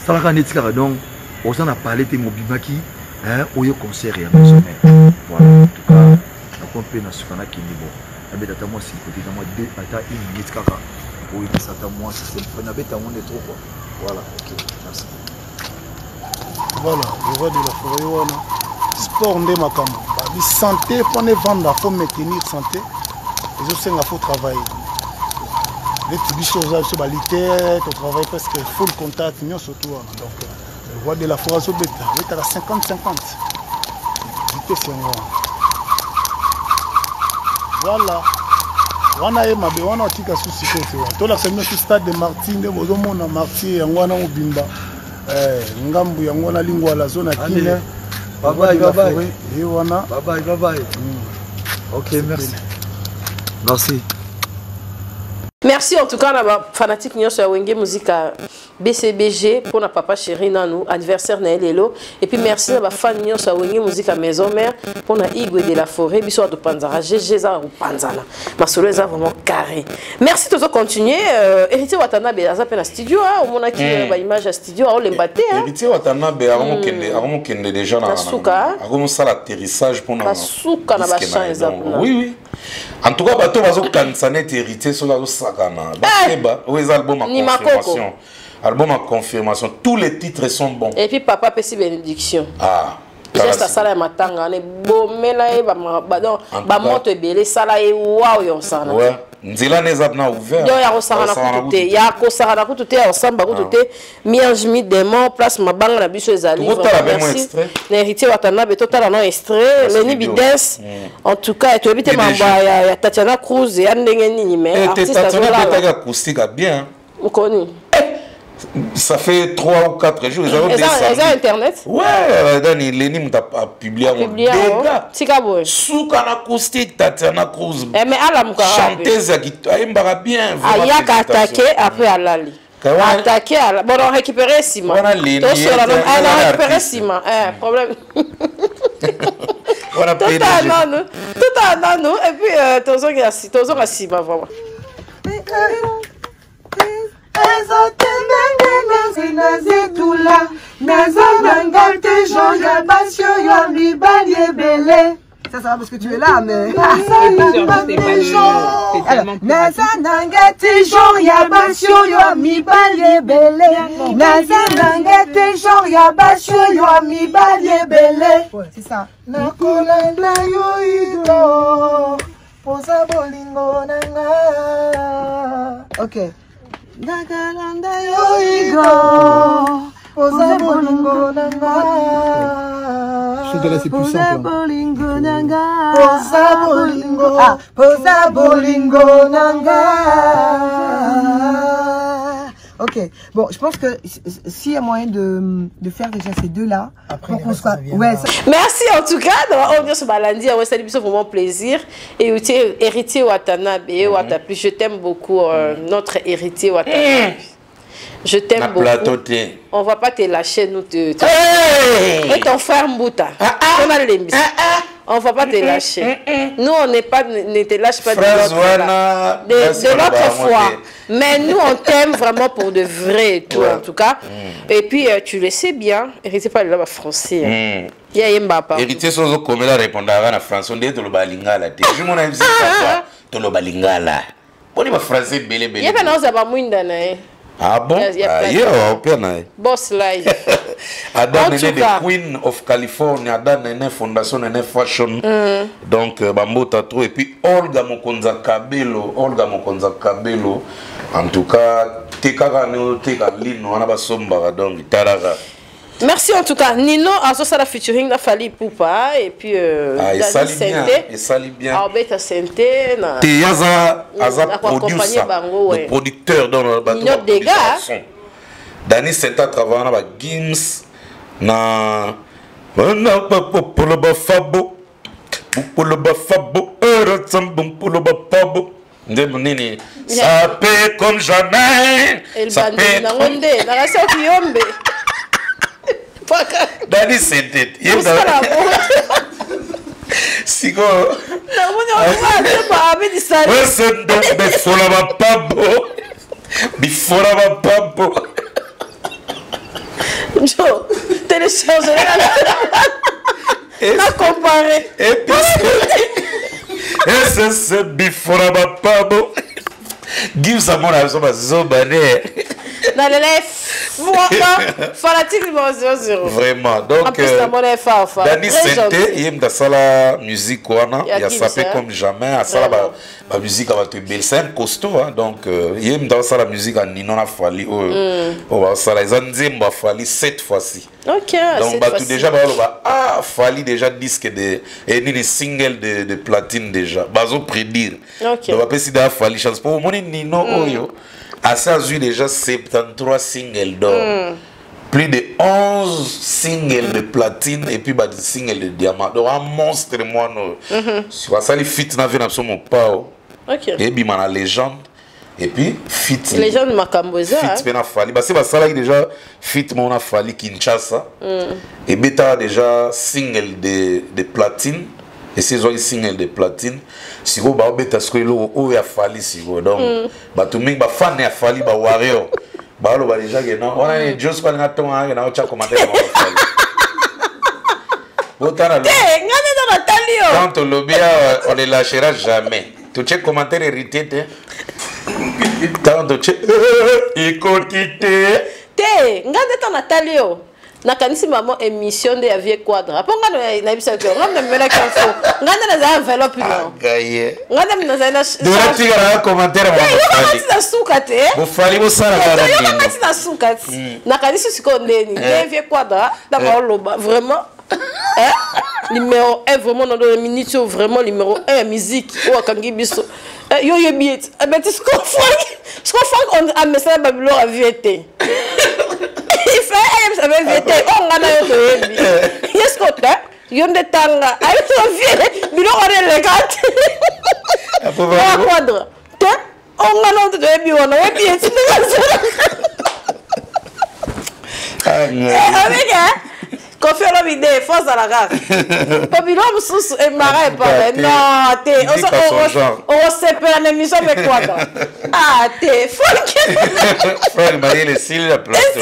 Salaka neti kaka donc oza na palais te mobimaki hein, oye concert ya maison mère. Voilà, en tout cas nakomi mpe na suka nakende bon nabeta ata mwa sikote ata mwa deux ata une minute kaka oyebisa ata mwa système nabeta yango nde trop quoi. Voilà, ok, merci. Voilà, le roi de la forêt wana sport nde makambo babi santé mpona evanda fo maintenir santé ezosenga fo travailler neti biso oza biso balite totravaille presque full contact nyonso tu wana donc le roi de la forêt azobeta abetaka 50 50 vitesse yango wana voilà wana ye mabe wana otika su sikoyo te wana tolakisa bino su stade de martyr nde bozomona martyr yango wana mobimba eh, ngambu yango wana lingwala zone ya kine ye wana mm. ok merci merci merci en tout cas na bafanatique nyonso ya wenge muzika BCBG pour na papa chéri nanu anniversaire na lelo et puis merci na ba fan nyonso ya Wenge Musica Maison Mère pour na Igwe de la forêt biso to panzara GG za ko panzana masolo eza vraiment carré merci tozo continuer euh, héritier Watanabe aza pe na studio hein omonaki mm. ba image ya studio aolemba te hein héritier Watanabe akomokende mm. akomokende déjà na suka akomosala atterrissage pour na suka na ba champ eza kuna oui oui en tout cas bato bazokanisa neti héritier soki azosakana bakeba oyo eza album ya confirmation album ya confirmation tous les titres sont bons et puis papa apesi bénédiction ah geste asala ya matanga wana ebomela ye bamoto ebele esala ye wao ya osana nzela na eza na ouvert yo ya kosakana kutu te ya kosakana kutu te ya kosamba kutu ah. te mi-ange mi-démon place mabanga na biso ezali merci na héritier watanabe totala na extrait leni bides mm. en tout cas toyebi te mambo ya tatiana cruz ya ndenge nini mais eh, artiste azolala acoustique bien okoni ça fait 3 ou 4 jours eza internet ouais euh, dani leni moto apublie yango dega tika boye suka na acoustique tatiana cruz eh, mais alamukaka chanteuse ayembaka bien ayaka atake après alali attaqué à la... bon on récupérer nsima tosola on récupérer nsima eh, problème totala nanu totala nanu et puis euh, tozonga nsima vraiment ezokende ndenge nazetula naza na nga te genre ya basi oyo ya mibali ebele Ça, ça va parce que tu es là, mais. Naza nanga te genre ya basi oyo ya mibali ebele. Naza nanga te genre ya basi oyo ya mibali ebele. C'est ça. Nakolanda yo Igor. Poza bolingo na nga. Ok. Nakalanda yo Igor. Poza bolingo na nga. Poza bolingo na nga. Poza bolingo. Ah, poza bolingo na nga. Ok. Bon, je pense que s'il y a moyen de, de faire déjà ces deux-là, pour qu'on soit. Ouais, ça... Merci en tout cas. Donc, on est balandi, on s'est vraiment plaisir. Et héritier Watanabe, mm -hmm. je t'aime beaucoup, euh, mm -hmm. notre héritier Watanabe. Mm. Je t'aime beaucoup. Plateau te. On va pas te lâcher, nous te. te... Hey Et ton frère Mbouta. Ah, ah. On a l'émission. Ah, ah. On va pas te lâcher. Mm, mm. Nous, on n'est pas, ne te lâche pas de notre, de, de notre foi. Mais nous, on t'aime vraiment pour de vrai, toi, ouais. en tout cas. Mm. Et puis, euh, tu le sais bien, héritier pas le français. Hein. Mm. Ya yemba pas. Héritier sozo komela répondre na français, on dit toloba lingala te. Je mon avis toloba lingala. Boni ba français belé belé. Yeba na oza ba mwinda na ye. Ah bon? Ah, ye opia na ye. Boss life. Adam Nene the Queen of California, Adam Nene Fondation Nene Fashion. Mm. Donc euh, bambota trop et puis Olga Mokonza Kabelo, Olga Mokonza Kabelo. En tout cas, tekaka ne teka lino wana basombaka donc talaka. Merci en tout cas. Nino azosala featuring na Fally Ipupa et puis euh, ah, esali bien, esali bien. Albert Sente na Te aza aza producer. Bango, ouais. Le producteur dans le bateau. Nino Dega. Dani Sente a travaillé na ba Gims na na popolo ba fabo. Popolo ba fabo, popolo ba fabo. nde nini ça paie comme jamais ça paie nango nde nakasi okiyombe dani sente sikoyo bifola bapabo bifola bapabo. Jo, télécharge na comparer. Ss bifora bapabo Gibbs amona biso bazoba ne. Nalela fanatique numéro 00. Vraiment. Donc, En plus, namona ye fafa. Dani Très Sente, gentil. ye moto asala musique wana Ya ya Gibbs, sape hein. comme jamais asala bamusique ya bato ebele, c'est un costaud, hein. Donc ye moto asala musique ya Nino na Fali oyo oyo basala eza nzembo ya Fali cette fois-ci. Donc Cette bato fois-ci. déjà baloba ah, Fali déjà disque de eh, nini, single de platine déjà bazo prédire. Donc bapesi déjà Fali chance po omoni Nino oyo asi azwi déjà 73 single d'or, plus de 11 singles de platine et puis ba single de diamant, donc un monstre mwana oyo. So asali feat na vie na biso Mopao, ebima na légende et puis feat Légende makambo eza. feat mpe na Fali basi basalaki déjà feat moko na Fali Kinshasa, ebetaka déjà single de platine, esi ezwaki single de platine. Sikoyo baobeta sikoyo eloko oyo ya Fali sikoyo, donc bato mingi bafane ya Fali, bawarrior, baloba déjà ke non, wana ni jos balinga ntongo ke na otya commentaire ya Fali botana. Te, nga nde natali yo. Quand tolobi awa, on ne lâchera jamais, totie commentaire héritier te, tant totie ekoti te. Te, nga nde ntango natali yo, nakanisi mama émission nde ya vie quadra, mpo nga nayebisaki yo, nga namelaki info, nga nde nazali enveloppe no. Gaye. Nga nde nazali na Doratika na commentaire. Te, yoka Mofali ngati na suka te. bofali bosalaka na Yoka nini? ngati na suka ti nakanisi sikoyo ndeni nde vie quadra ntango oloba vraiment, hein? Numéro 1 vraiment dans la minute oyo, vraiment numéro 1 ya musique oyo akangi biso. Eh, yo oyebi ete beti sikoyo Frank, sikoyo Frank amesana babiloko ya vie te, ife ayebisa be vie te oyo nga na yo toyebi ye sikoyo te, yo nde tanga ayebisa vie biloko wana eleka te oya quadre te oyo nga na yo te toyebi wana, oyebi ete ndenge azalaka avec Kofi Olomide, fo azala kaka po biloko mosusu emara epame non te. Ndika son genre. Okosepela na émission mpe kwata ah te Frank. Frère mayele esili na plateau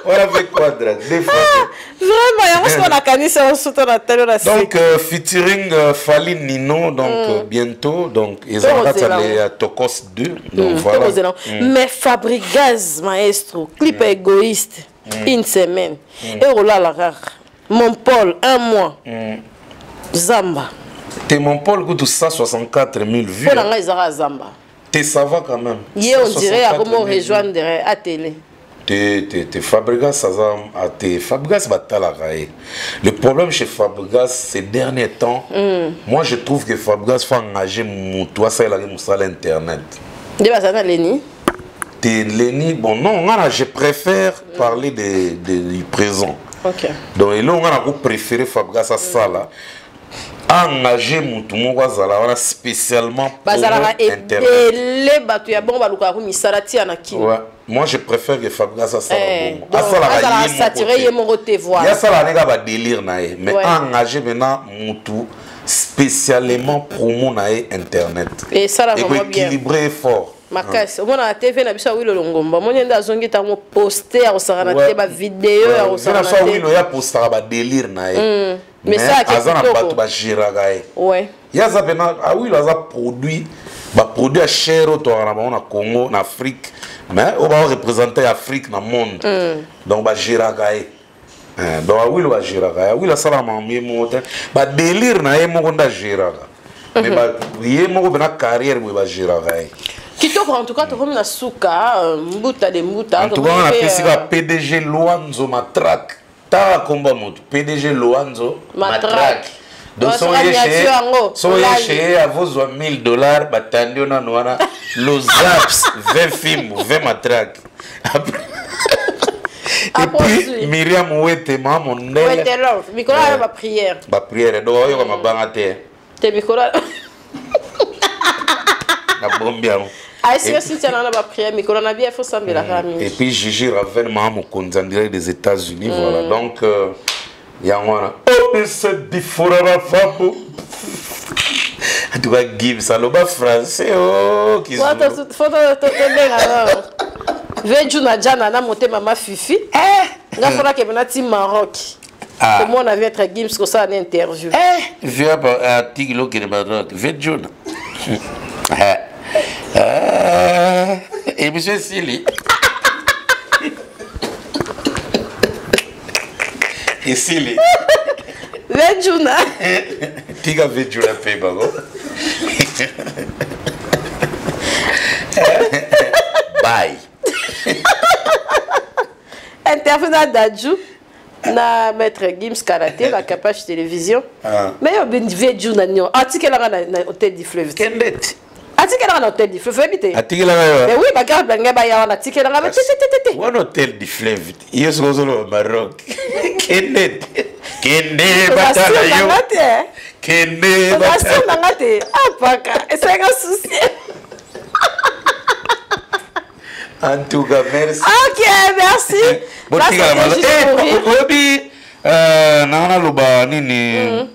wana mpe quadra deux fois. Vraiment, yango siko nakanisi yango suto na tali na Donc featuring Fali Nino, donc bientôt, donc eza na kati ya ya Tokos 2, donc voilà. Tokozela. Mais Fabrigaz maestro, clip égoïste, une semaine ekolala kaka mon Paul, un mois zamba. Te, mon Paul kutu 164 000 vues. Mpo na ngai ezaka zamba. Te, ça va quand même. Ye on dirait 164 akomo 000 vues. rejoindre atele. Te, te, te, Fabregas aza te, Fabregas batalaka ye. Le problème chez Fabregas ces derniers temps, moi je trouve que Fabregas faut engager motu asalelaki mosala internet. Nde bazala na Leni. Te, Leni, bon, non, nga na je préfère parler du présent. Donc eloko nga nako préféré Fabregas asala, engage motu moko azala wana spécialement Bazalaka promo internet. Ebele bato ya bongo balukaka ku misala tia na kini. Ouais. Moi je préfère que Fabregas asala Eh, bongo, donc, asalaka azalaka ye moko saturé te. ye moko te, Ye voilà. asalaka ndenge badélire na ye, mais engagé maintenant mutu spécialement promo na ye internet. Esala vraiment bien. Ekoéquilibré fort. Makasi omona na TV na biso ya Wilo Longomba, omoni nde azongi ntango poste ya kosakana te, bavideo ya na kosakana so te. Wilo ye apostaka badélire na ye, Mais mais ça ake aza na kitoko. bato bagéraka ye. Ye aza mpena Awilo aza produit, baproduit ya cher oyo tokaka na bango na Congo, na Afrique, mais oyo baoreprésente ya Afrique na monde. Donc bagéraka ye. Eh, donc Awilo bagéraka ye, Awilo asalaka makambo ye moko te, badélire na ye moko nde agéraka, mais ye moko mpena carrière boye bagéraka ye. Kitoko, en tout cas tokomi na suka, mbuta de mbuta. En tout cas Tokomi nga mpe, napesi kaka PDG Luanzo Matrak, tala komba moto PDG Luanzo Matrak. Matrak. Donc Donc, soki aniati yango, so oye olali. chez ye, avozwa 1000 $, batandi yo nano wana lozaps 20 fimbu 20 matrak. Et puis Miriam Wete, mama mondele. Wetelove mikolo ayo baprière. Baprière, donc oyoka mabanga te. Te, mikolo Nabombi yango. Ayesika Cynthia na baprière, mikolo na bia fosambelaka Et mingi. puis Gigi Ravel, mama mokonzi en direct des États-Unis. Voilà, donc yango wana opesa difora bafambo. En tout cas Gibbs aloba français o Fo tobenga. Ve Juna Jana na motema ma Fifi. Eh. Nga fona ke na ti Maroc. Ah. Komona Maître Gims kosala na interview. Eh, vieux atiki lokende Maroc. Vieux Juna. Émission esili. Esili. Vieux Juna. Tika Vieux Juna pe bango. Bye. Interview na Dadju na Maître Gims Karaté na Capage Télévision. Ah. Mais yo ben Vieux Juna nyo atikelaka na Hôtel du Fleuve. Kendete. Atikelaka na Hôtel du Fleuve oyebi te. Atikelaka yo. Mais oui, bagarde bangai baya wana atikelaka ba te te te te. Wana Hôtel du Fleuve. Yo soki ozoloba Maroc. Kende te. Kende batala yo. Kende batala. Nanga te. Apaka esenga souci. En tout cas, merci. Ok, merci. Botikala malo. Eh, oyebi nanga naloba nini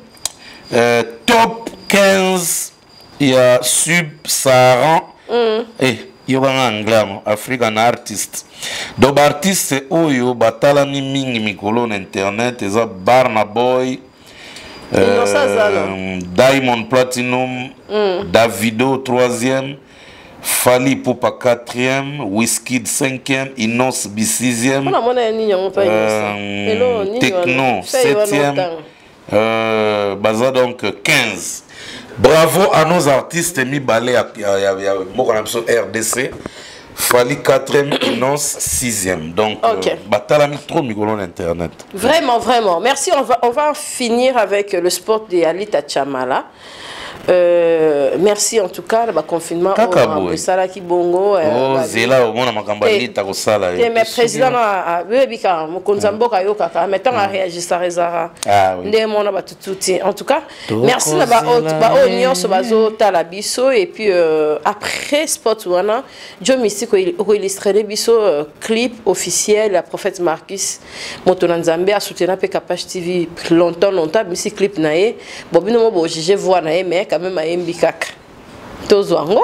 top 15 ya sub-saharan. Eh, yokanga anglais yango, African artist. Donc baartiste oyo batalami mingi mikolo na internet eza Barna Boy, Diamond Platinum, Davido 3e, Fally Ipupa 4e, Wizkid 5e, Innoss'B 6e, Tekno 7e, baza donc 15. Bravo à nos artistes mibale ya mboka na biso RDC. Fally 4e, Innoss 6e. Donc, okay. Batalami trop mikolo na internet. Vraiment, vraiment. Merci. On va finir avec le sport de Alita Chamala. Merci en tout cas, le confinement. Kaka boye. Salaki bongo. Oh, zela omona makambo Alita kosala. Mais président oyebi kaka mokonzi ya mboka yo kaka mais ntango aréagissaka ezalaka nde mona bato tuti. En tout cas, merci na baoyo nyonso bazotala biso. Et puis après sport wana, Joe Mystique okoillustrele biso clip officiel ya prophète Marcus, moto na Nzambe asoutenir mpe Capage TV longtemps longtemps. Bimisi clip na ye. Bon, bino mo bojuge voix na ye, mais quand même ayembi kaka. Tozwa yango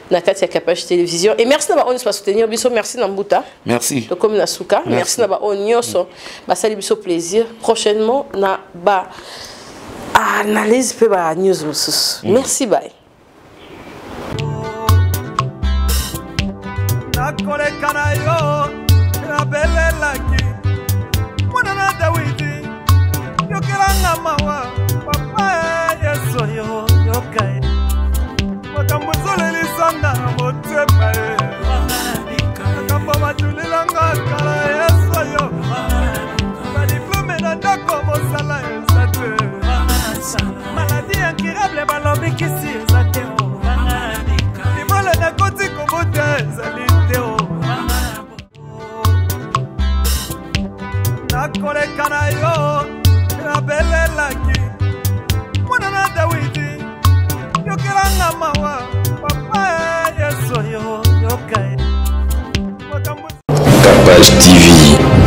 na kati ya Capage Télévision. Et merci na baoyo nyonso basoutenir biso. Merci na Mbuta. Merci. Tokomi na suka. Merci na baoyo nyonso basali biso plaisir. Prochainement na ba analyse mpe ba news mosusu. Merci, bye. Nakoleka na yo, nabelelaki mwana na Dawidi, yokelanga mawa papa Yesu, yo yoka ye makambo ezolelisanga na motema ye, makambo batulilanga kala Yesu, yo badiplome na ndako, mosala eza te, maladie incurable, balobi kisi eza te, libala nakoti kobota ezali te o. Nakoleka na yo, nabelelaki mwana na Dawidi, yokelanga mawa papa Yesu, yo yoka ye makambo. Capage TV.